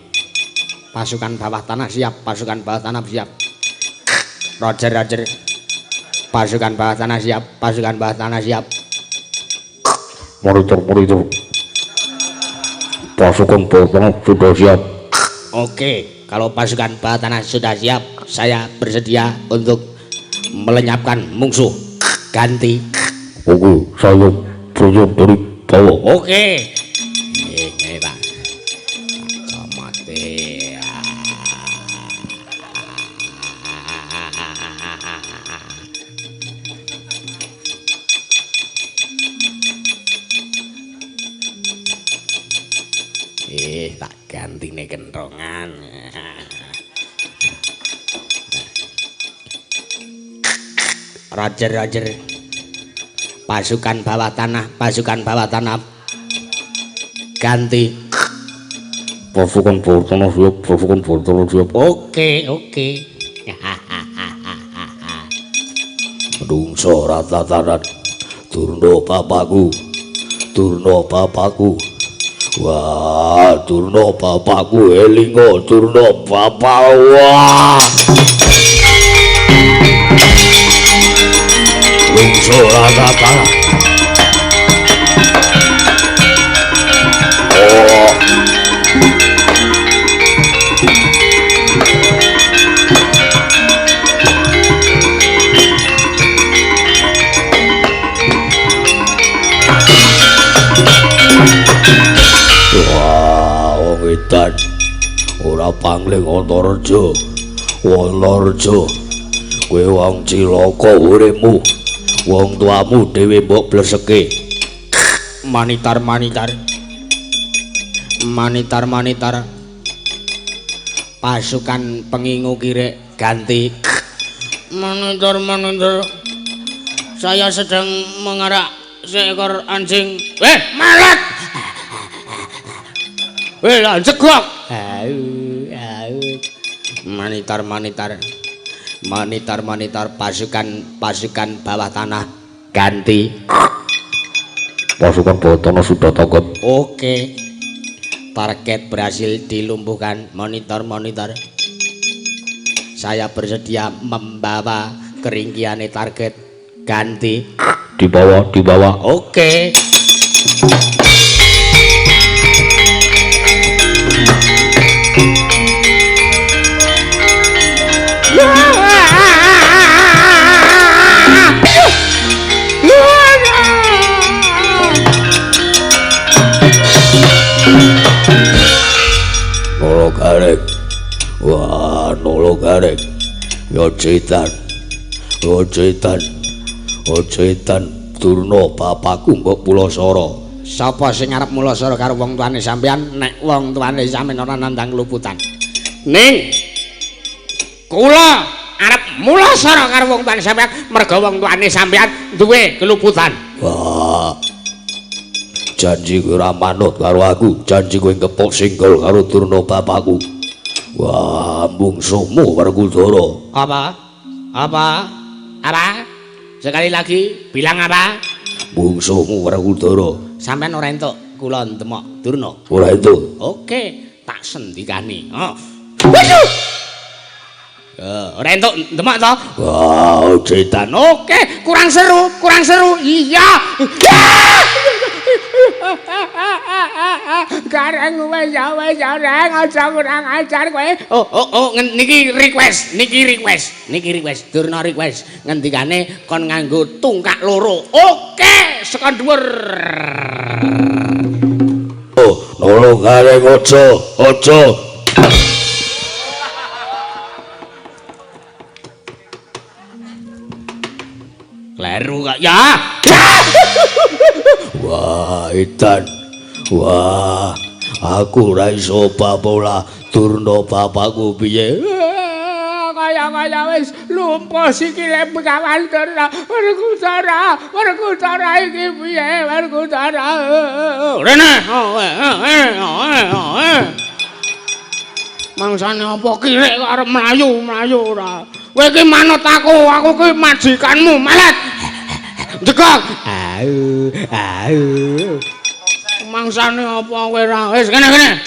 Pasukan bawah tanah siap, pasukan bawah tanah siap. Roger, roger. Pasukan bawah tanah siap, pasukan bawah tanah siap. Monitor, monitor. Pasukan bawah tanah sudah siap. Oke, kalau pasukan bawah tanah sudah siap, saya bersedia untuk melenyapkan musuh. Ganti. Oke, saya bersiap dari bawah. Oke. Ini Pak. Comote. Tak gantine kentongan. Roger, roger. Pasukan bawah tanah, pasukan bawah tanah. Ganti. Pasukan bawah tanah siap, pasukan bawah tanah siap. Oke, oke. Menungso ora tatanan. Durna bapakku. Durna bapakku. Wah, Durna bapakku elingo, Durna bapak. Wah. Menungso ora tatanan. Oh. Wah, wong edan ora pangling Antareja. Antareja, kowe wong cilaka uripmu. Wong tuamu dhewe mbok bleseke. Manitar, manitar. Manitar, manitar. Pasukan pengingu kirek ganti. Manitar, manitar. Saya sedang mengarak seekor anjing. Malet. Lah jegok. Manitar, manitar. Manitar, manitar. Pasukan, pasukan bawah tanah ganti. Pasukan bawah tanah sudah tangkap. Oke. Target berhasil dilumpuhkan. Monitor, monitor. Saya bersedia membawa keringkiane target. Ganti. Dibawa, dibawa. Oke. Nolo garek. Wah, nolo garek. Yo cetan. Yo cetan. Yo cetan Durna bapakku mbok Pulasara. Sapa sing arep mulasara karo wong tuane sampean nek wong tuane sampean ora nandang luputan? Ning kula arep mulasara karo wong tuane sampean merga wong tuane sampean duwe keluputan. Wah. Janji kowe ora manut karo aku, janji kowe ngepuk singgol karo Durna bapakku. Wah, mungsuhmu Werkudara. Apa? Apa? Apa? Sekali lagi, bilang apa? Mungsuhmu Werkudara. Sampeyan ora entuk kula ndemok Durna. Ora entuk. Oke, tak sendikani. Oh. Waduh. Ora entuk ndemok to? Wah, setan. Oke, kurang seru, kurang seru. Iya. Gareng wis ya wis ya reng aja kurang ajar kowe. Oh, oh, oh, niki request, niki request, niki request, Durna request. Ngendikane kon nganggo tungkak loro. Oke, saka dhuwur. Oh, nolong Gareng aja, aja. Kleru kok ya. Wah, edan. Wah, aku ora iso apa-apa Durna bapakku piye? Kaya-kaya wis lumpuh sikile Begawan Durna. Werkudara, Werkudara iki piye Werkudara? Rene. Mangsane apa kirik kok arep mlayu-mlayu ora? Kowe iki manut aku, aku ki majikanmu, melet. Jegok. Au, au. Mangsane apa kowe ora? Wis kene kene.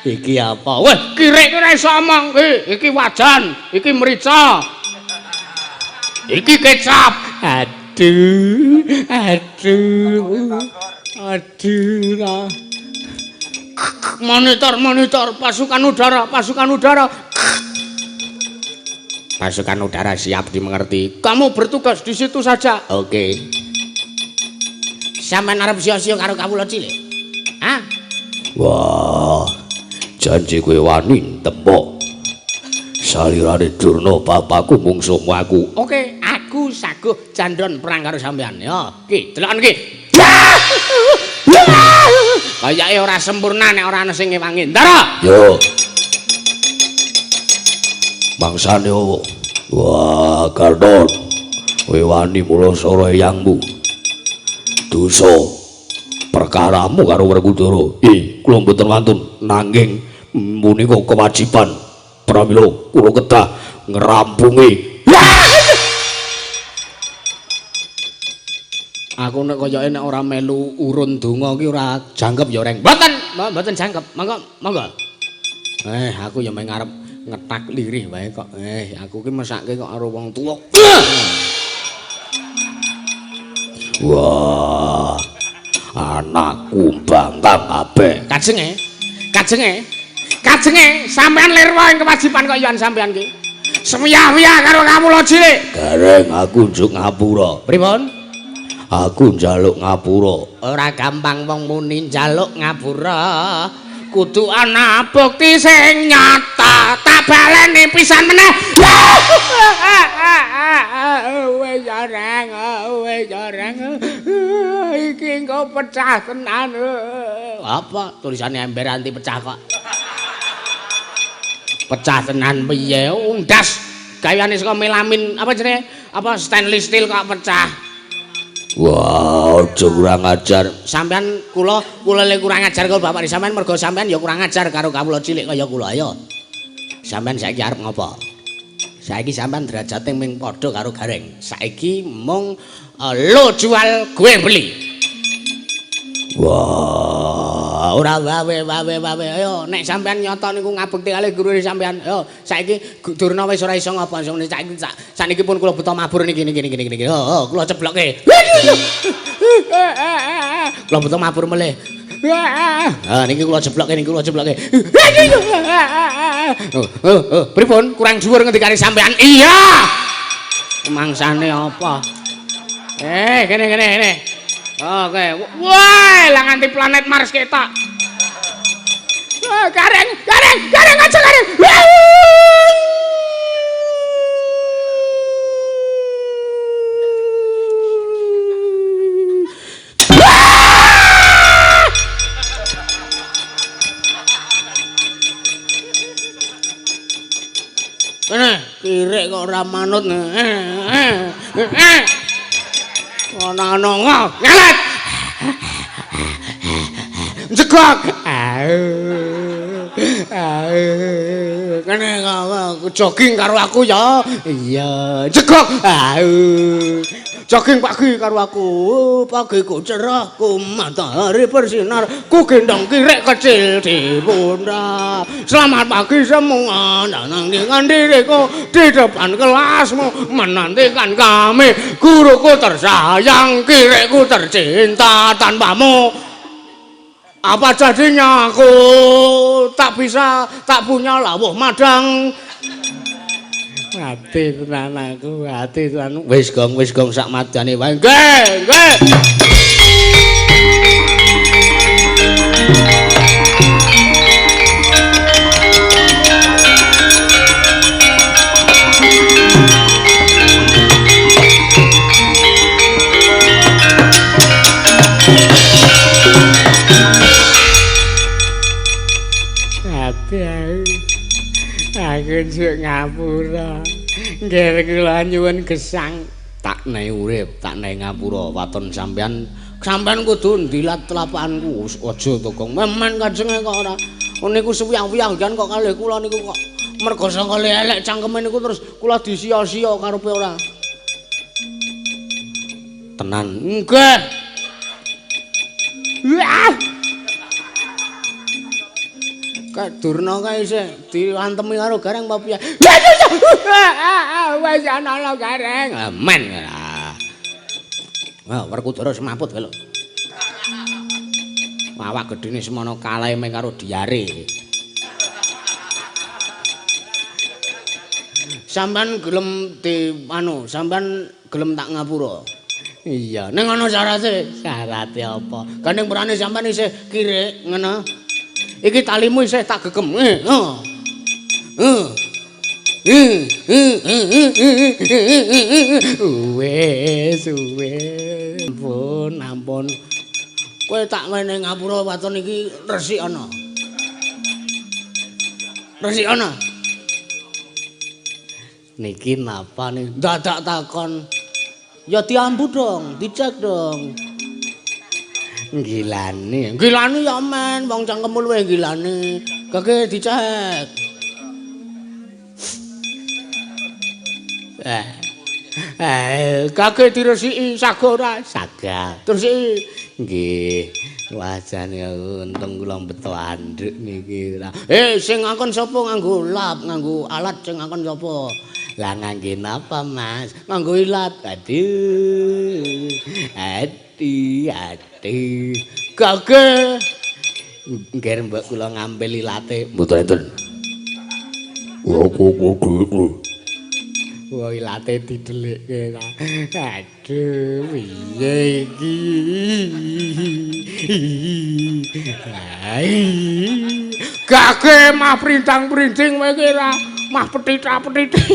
Iki apa? Weh, kirik ki ora iso omong ki. Iki wajan, iki merica. Iki kecap. Aduh, aduh. Aduh. Lah. Monitor, monitor, pasukan udara, pasukan udara. Pasukan udara siap dimengerti. Kamu bertugas di situ saja. Oke. Sampeyan arep sia-sia karo kawula cilik? Hah? Wah, janji kowe wani tembok. Salirane Durna bapakku mungsuhmu aku. Oke, aku saguh jandon perang karo sampeyan. Ya, ki, deloken ki. Kayake ora sempurna nek ora ana sing ngewangi. Ndara. Yo. Mangsane opo? Wah, Gardon. Kowe wani mula sora eyangmu. Dosa perkaramu karo Werkudara. Kula mboten wantun nanging punika kewajiban pramila kula kedah ngrampungi. Aku nek kayake nek ora melu urun donga ki ora jangkep ya, Reng. Mboten, mboten jangkep. Monggo, monggo. Aku ya meng arep ngetak lirih wae kok. Aku ki mesake kok karo wong tuwa. Wah, anakku bangkang kabeh. Kajenge, kajenge, kajenge sampean lirwa ing kewajiban kok yen sampean ki. Semiyah-wiyah karo kawula cilik. Gareng aku njuk ngapura. Pripun? Aku njaluk ngapura. Ora gampang wong muni njaluk ngapura. Kudu ana bukti sing nyata. Tak baleni pisan meneh. Wis ya reng, wis ya reng. Iki engko pecah tenan. Apa tulisane ember anti pecah kok? Pecah tenan piye? Undas gayane saka melamin apa jenenge? Apa stainless steel kok pecah? Wah, aja kurang ajar. Sampeyan kula kula le kurang ajar karo bapak sampeyan mergo sampeyan ya kurang ajar karo kawula cilik kaya kula. Ayo. Sampeyan saiki arep ngopo? Saiki sampeyan derajate ming padha karo Gareng. Saiki mung lo jual gue beli. Wah, ora wawe wawe wawe. Ayo nek sampeyan nyata niku ngabekti kalih gurune sampeyan. Ayo saiki Durna wis ora iso ngapa saiki sakniki pun kula buta mabur niki niki niki niki. Oh, kula ceblokke. Kula buta mabur melih. Ah niki kula jeblokke niki kula jeblokke. Oh, pripun kurang dhuwur ngendikane sampeyan? Iya. Mangsane apa? Kene kene kene. Oke. Wah, lah nganti planet Mars ketok. Gareng, gareng, gareng aja gareng. Kene, kirik kok ora manut. Ana-ana ngelet. Jegok. Kene jogging karo aku ya. Iya, jegok. Jogging pagi karo aku. Pagiku cerah, ku matahari bersinar, ku gendong kirek kecil di pundak. Selamat pagi semua, nantikan diriku di depan kelasmu, menantikan kami, guruku tersayang, kirekku tercinta, tanpamu apa jadinya aku tak bisa, tak punya lawuh madang. Mati tenan aku, mati tenan. Wis gong sak madane wae. Nggih, nggih. Aku njuk ngapura. Nggih kula nyuwun gesang. Tak nehi urip, tak nehi ngapura waton sampean. Sampean kudu ndilat telapakanku. Aja to, Gong. Memen kajenge kok ora. Niku suwiyang-wiyang jan kok kalih kula niku kok merga sangka elek cangkeme niku terus kula disia-sia karepe ora. Tenan. Nggih. Wah. Kayak Durna kae isih diantemi karo Gareng apa piye? Wis ana Gareng. Men. Wah, Werkudara semaput kae lho. Awak gedene semono kalahe meng karo diare. Sampeyan gelem di anu, sampeyan gelem tak ngapura. Iya, ning ana syarate. Syarate apa? Gandeng purane sampeyan isih kirik ngono. Iki talimu isih tak gegem. Wis, wis. Ampun, ampun. Kowe tak wenehi ngapura waton iki resik ana. Resik ana. Niki napa nih? Dadak takon. Ya diambu dong, dicek dong. Gilani, gilani ya men, wong cangkemmu luwih gilani. Keke dicek. Kake diresiki saga ora? Saga. Terus nggih. Wah jane untung kula beto andhuk niki. Sing ngakon sapa nganggo lap, nganggo alat sing ngakon sapa? Lah ngangge napa, Mas? Nganggo ilat. Aduh. Ati, ati. Gage. Nggih mbok kula ngambil ilate. Mboten enten. Wah ilate didelikke. Aduh, piye iki? Gage mah printang-printing kowe iki ora mah petita-petiti.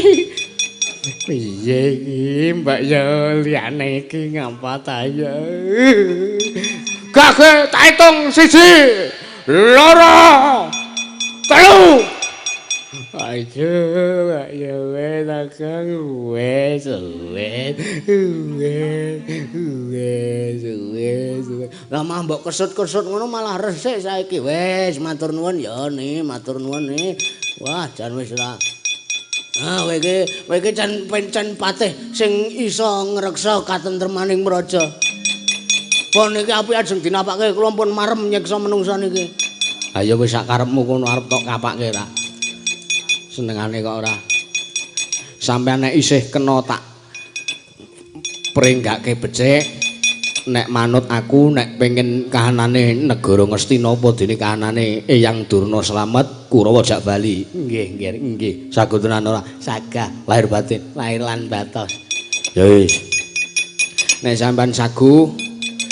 Piye iki mbak ya liyane iki ngapa ta ya? Gage tak hitung 1, 2, 3. Aduh, mbak ya wis akang wis wis wis wis wis. Lah mah mbok kesut-kesut ngono malah resik saiki. Wis matur nuwun ya nih, matur nuwun nih. Wah, jan wis ora. Ah, kowe iki jan pencen patih sing iso ngreksa katentremaning praja. Pun iki apik ajeng dinapake kula pun marem nyiksa menungsa niki. Ha ya wis sak karepmu kono arep tok kapake ra. Senengane kok ora. Sampeyan nek isih kena tak pringgake becik, nek manut aku nek pengen kahanane negara Ngastina apa dene kahanane Eyang Durna slamet Kurawa jak bali. Nggih, nggih, nggih. Sago tenan ora? Saga, lahir batin, lahir lan batos. Ya wis. Nek sampean sagu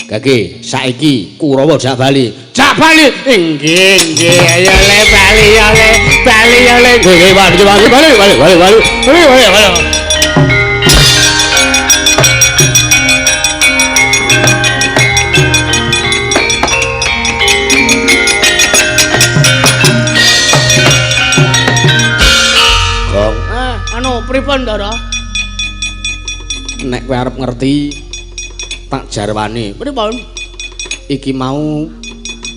gage saiki Kurawa jak bali. Jak bali. Nggih, nggih. Ayo le bali ya le, bali ya le. Nggih, bali bali bali bali bali bali. Bali bali. Gong. Anu pripun, Ndara? Nek kowe arep ngerti tak jarwani. Pripun? Iki mau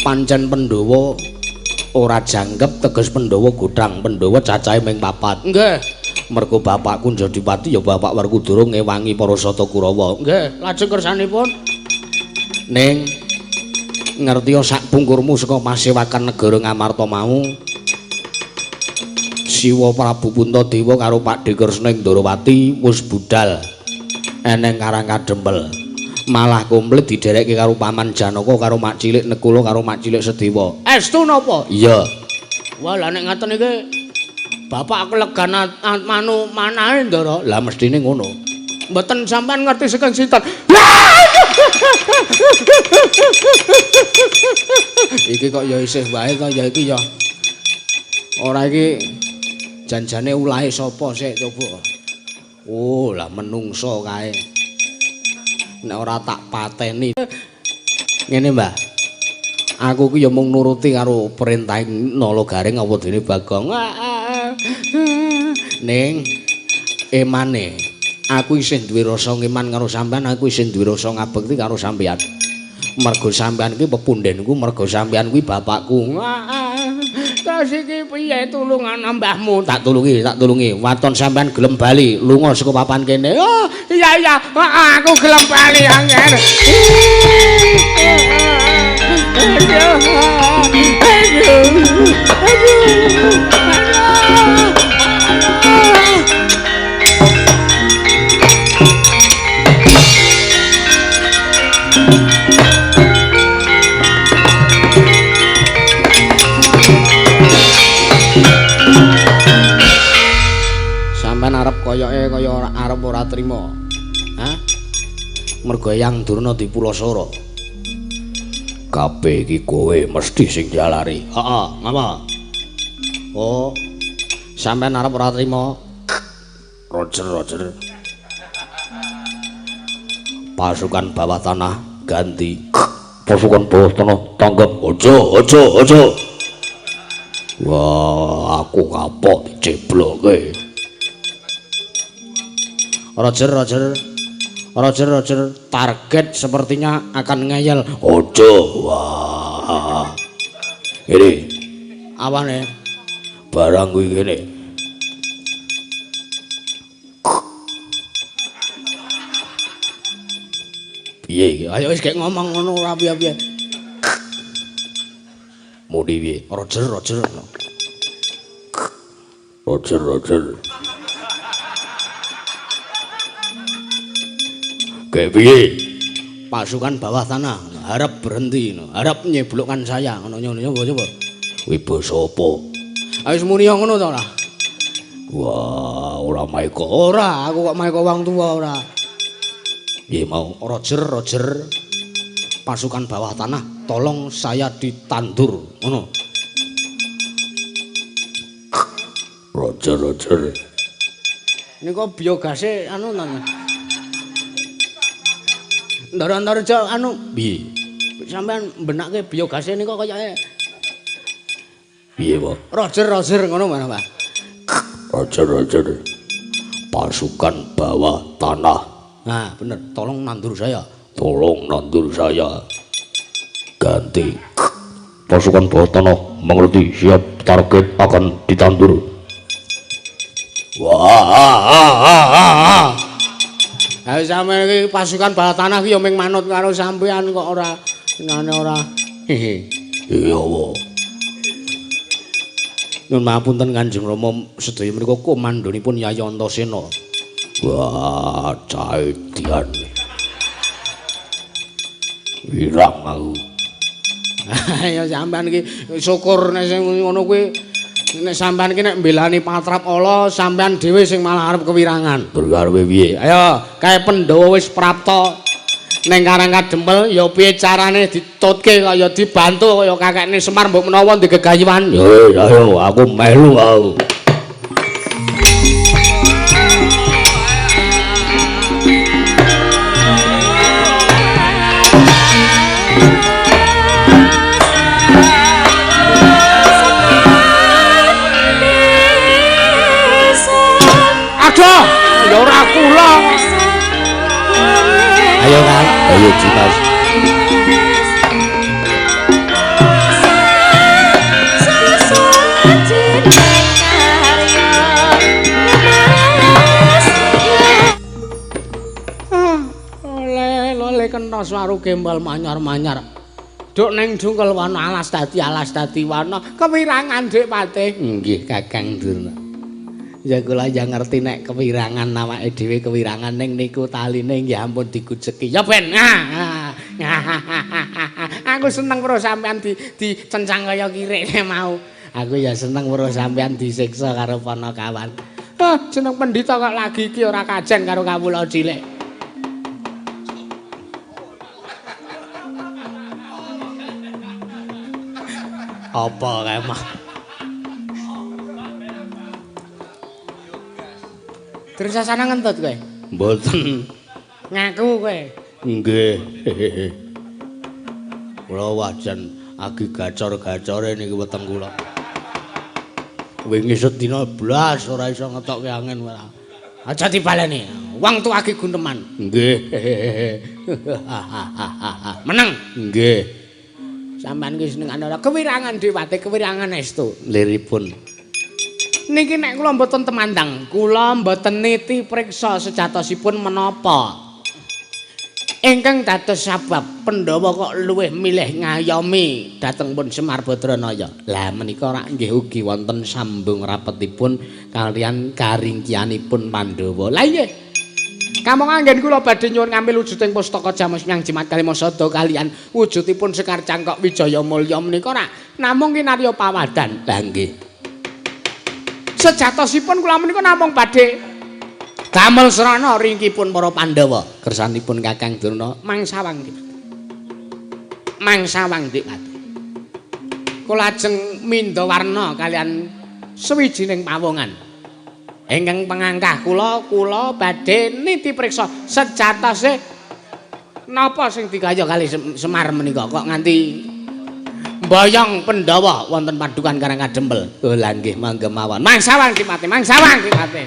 pancen Pandhawa Ora jangkep teges Pandhawa godhang, Pandhawa cacahe ming 4. Nggih. Mergo bapakku Jodipati ya bapak Werkudara ngewangi para Sata Kurawa. Nggih, lajeng kersanipun ning ngertiya sak pungkurmu saka pasewakan negara Ngamarta mau. Siwa Prabu Puntadewa karo Pakdhe Kresna ing Ndorowati wis budal eneng Karang Kadempel. Malah komplit diderekke karo Paman Janaka karo Mak Cilik Nekula karo Mak Cilik Sedewa. Estu napa? Iya. Wah, lah nek ngaten iki bapak kelegan manu manahe Ndara. Lah mestine ngono. Mboten sampean ngerti saking sinten. Iki kok ya isih wae to ya iki ya. Ora iki janjane ulahe sapa sik coba. Oh, lah menungso kae. Nek ora tak pateni. Ngene, Mbah. Aku ki ya mung nuruti karo perintahe Nala Gareng apa dene Bagong. Ning emane aku isih duwe rasa ngeman karo sampean, aku isih duwe rasa ngabekti karo sampean. Mergo sampean ki pepundhenku, mergo sampean kuwi bapakku. Terus iki piye tulungan mbahmu? Tak tulungi, tak tulungi. Waton sampean gelem bali lunga saka papan kene. Oh, iya iya, aku gelem bali angger. Aduh. Aduh. Aduh. Sampeyan arep koyoke kaya ora arep ora trima. Hah? Mergo Eyang Durna dipulasara. Kabeh iki kowe mesti sing jalari. Heeh, ngapa? Oh. Sampeyan arep ora trima? Roger, Roger. Pasukan bawah tanah ganti. Pasukan bawah tanah tanggap. Ojo, ojo, ojo. Wah, aku kapok dicebloke. Roger, Roger. Roger, Roger. Target sepertinya akan ngeyel. Ojo, wah. Ini. Awane? Barang kuwi ngene. Piye iki? Ayo wis gek ngomong ngono ora piye-piye. Muni piye? Roger, Roger. Roger, Roger. Kayak piye? Pasukan bawah tanah harap berhenti, harap nyeblokkan saya ngono ngono coba coba. Kuwi basa apa? Wis muni ngono ta ora? Wah, ora maeka. Ora, aku kok maeka wong tuwa ora. Piye mau? Roger, Roger. Pasukan bawah tanah, tolong saya ditandur ngono. Roger, Roger. Niku biogase anu ta. Ndara-ndara anu piye? Sampeyan mbenake biogase niku kayake piye, Pak? Roger, Roger ngono mana, Pak? Roger, Roger. Pasukan bawah tanah. Nah, bener. Tolong nandur saya. Tolong nandur saya. Ganti. Pasukan bawah tanah mengerti, siap, target akan ditandur. Wah. Ha sampeyan iki pasukan bawah tanah ki ya mung manut karo sampeyan kok ora ngene ora. Hehe. Iya, wae. Nyuwun mapunten Kanjeng Rama, sedaya menika komandonipun Yayi Antasena. Wah, caedian. Wirang aku. Ya sampean iki syukur nek sing ngono kuwi, nek sampean iki nek mbelani patrap ala, sampean dhewe sing malah arep kewirangan. Terus arepe piye? Ayo, kae Pandhawa wis prapta ning Karang Kadempel, ya piye carane ditutke kaya dibantu kaya kakekne Semar mbok menawa digegayuhan. Ya wis, ayo aku melu aku. Aduh, ya ora kula. Ayo kan, ayo Dimas. Sikile kena swaru gembol manyar-manyar. Duk ning jungkel wana alas dadi wana kewirangan Dik Patih. Nggih Kakang Durna. Ya kula ya ngerti nek kewirangan awake dhewe kewirangan ning niku taline nggih ampun digujeki. Ya ben. Aku seneng weruh sampean dicencang kaya kirik mau. Aku ya seneng weruh sampean disiksa karo panakawan. Ah, jeneng pendhita kok lagi iki ora kajen karo kawula cilik. Apa kae mah? Trisasana ngentut kowe? Mboten. Ngaku kowe? Nggih. Kula wajan agi gacor-gacore niki weteng kula. Wingi sedina blas ora iso ngetokke angin ora. Aja dibaleni. Wong tuwa agi guneman. Nggih. Meneng. Nggih. Sampeyan ki senengane ora kewirangan Dewate, kewirangan estu. Liripun. Niki nek kula mboten temandang, kula mboten niti priksa sejatosipun menapa ingkang dados sabab Pandhawa kok luwih milih ngayomi dhateng pun Semar Badranaya. Lah menika rak nggih ugi wonten sambung rapetipun kaliyan karingkianipun Pandhawa. Lah nggih. Kamangka anggen kula badhe nyuwun ngambil wujuding pustaka Jamus Myang Jimat Kalimasada kaliyan wujudipun Sekar Cangkok Wijaya Mulya menika rak namung kinarya pawadan. Lah nggih. Sejatosipun kula menika namung badhe damel srana ringkipun para Pandhawa. Kersanipun Kakang Durna mangsawang Dik. Mangsawang Dik Pati. Kula ajeng mindha warna kaliyan sawijining pawongan. Ingkang pengangkah kula, kula badhe niti priksa sejatose napa sing digaya kali Semar menika kok nganti mboyong Pandhawa wonten padukan Karang Kadempel. Oh lah nggih mangga mawon. Mangsawang Dik Pati, mangsawang Dik Pati.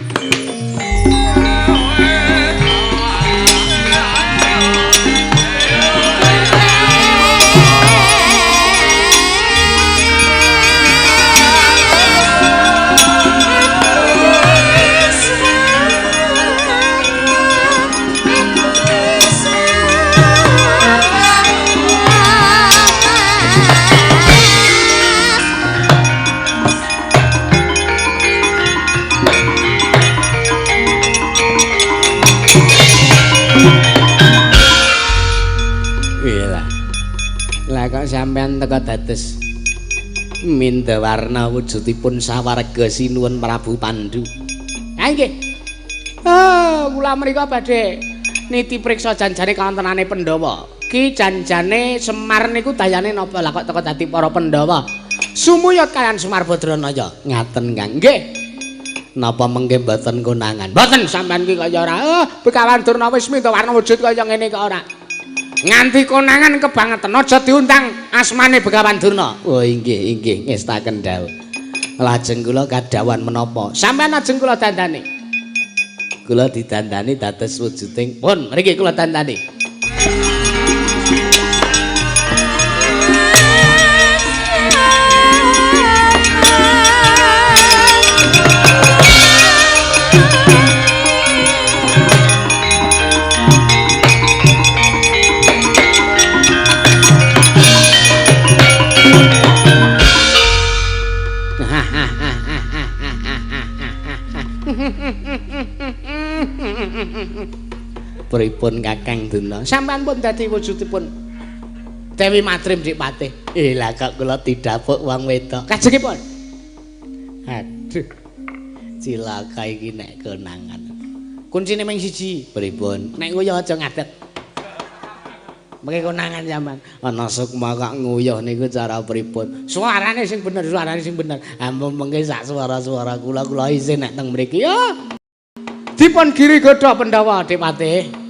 Lah kok sampean teka dados mindha warna wujudipun sawarga sinuwun Prabu Pandu. Ha nggih. Ah, kula mriku badhe niti priksa janjane kawontenane Pandhawa. Ki janjane Semar niku dayane napa lah kok teka dadi para Pandhawa. Sumuyut kaliyan Semar Badranaya. Ngaten Kang. Nggih. Napa mengke mboten konangan? Mboten sampean ki kaya ora. Oh, Begawan Durna wis mindha warna wujud kaya ngene kok ora. Nganti konangan kebangetan aja diundang asmane Begawan Durna. Oh inggih inggih ngestaken dawuh. Lajeng kula kadhawuhan menapa? Sampeyan ajeng kula dandani. Kula didandani dados wujuding pun mriki kula dandani. Pripun Kakang Durna? Sampeyan pun dadi wujudipun Dewi Madrim Dik Patih. Lah kok kula didapuk wong wedok. Kajengipun. Aduh. Cilaka iki nek konangan. Kuncine mung siji. Pripun? Nek nguyuh aja ngadeg. Mengke konangan sampean. Ana sukma kok nguyuh niku cara pripun? Suarane sing bener, suarane sing bener. Ampun mengke sak suara-suara kula, kula isin nek teng mriki. Ya. Dipun giri godha Pandhawa Dik Patih.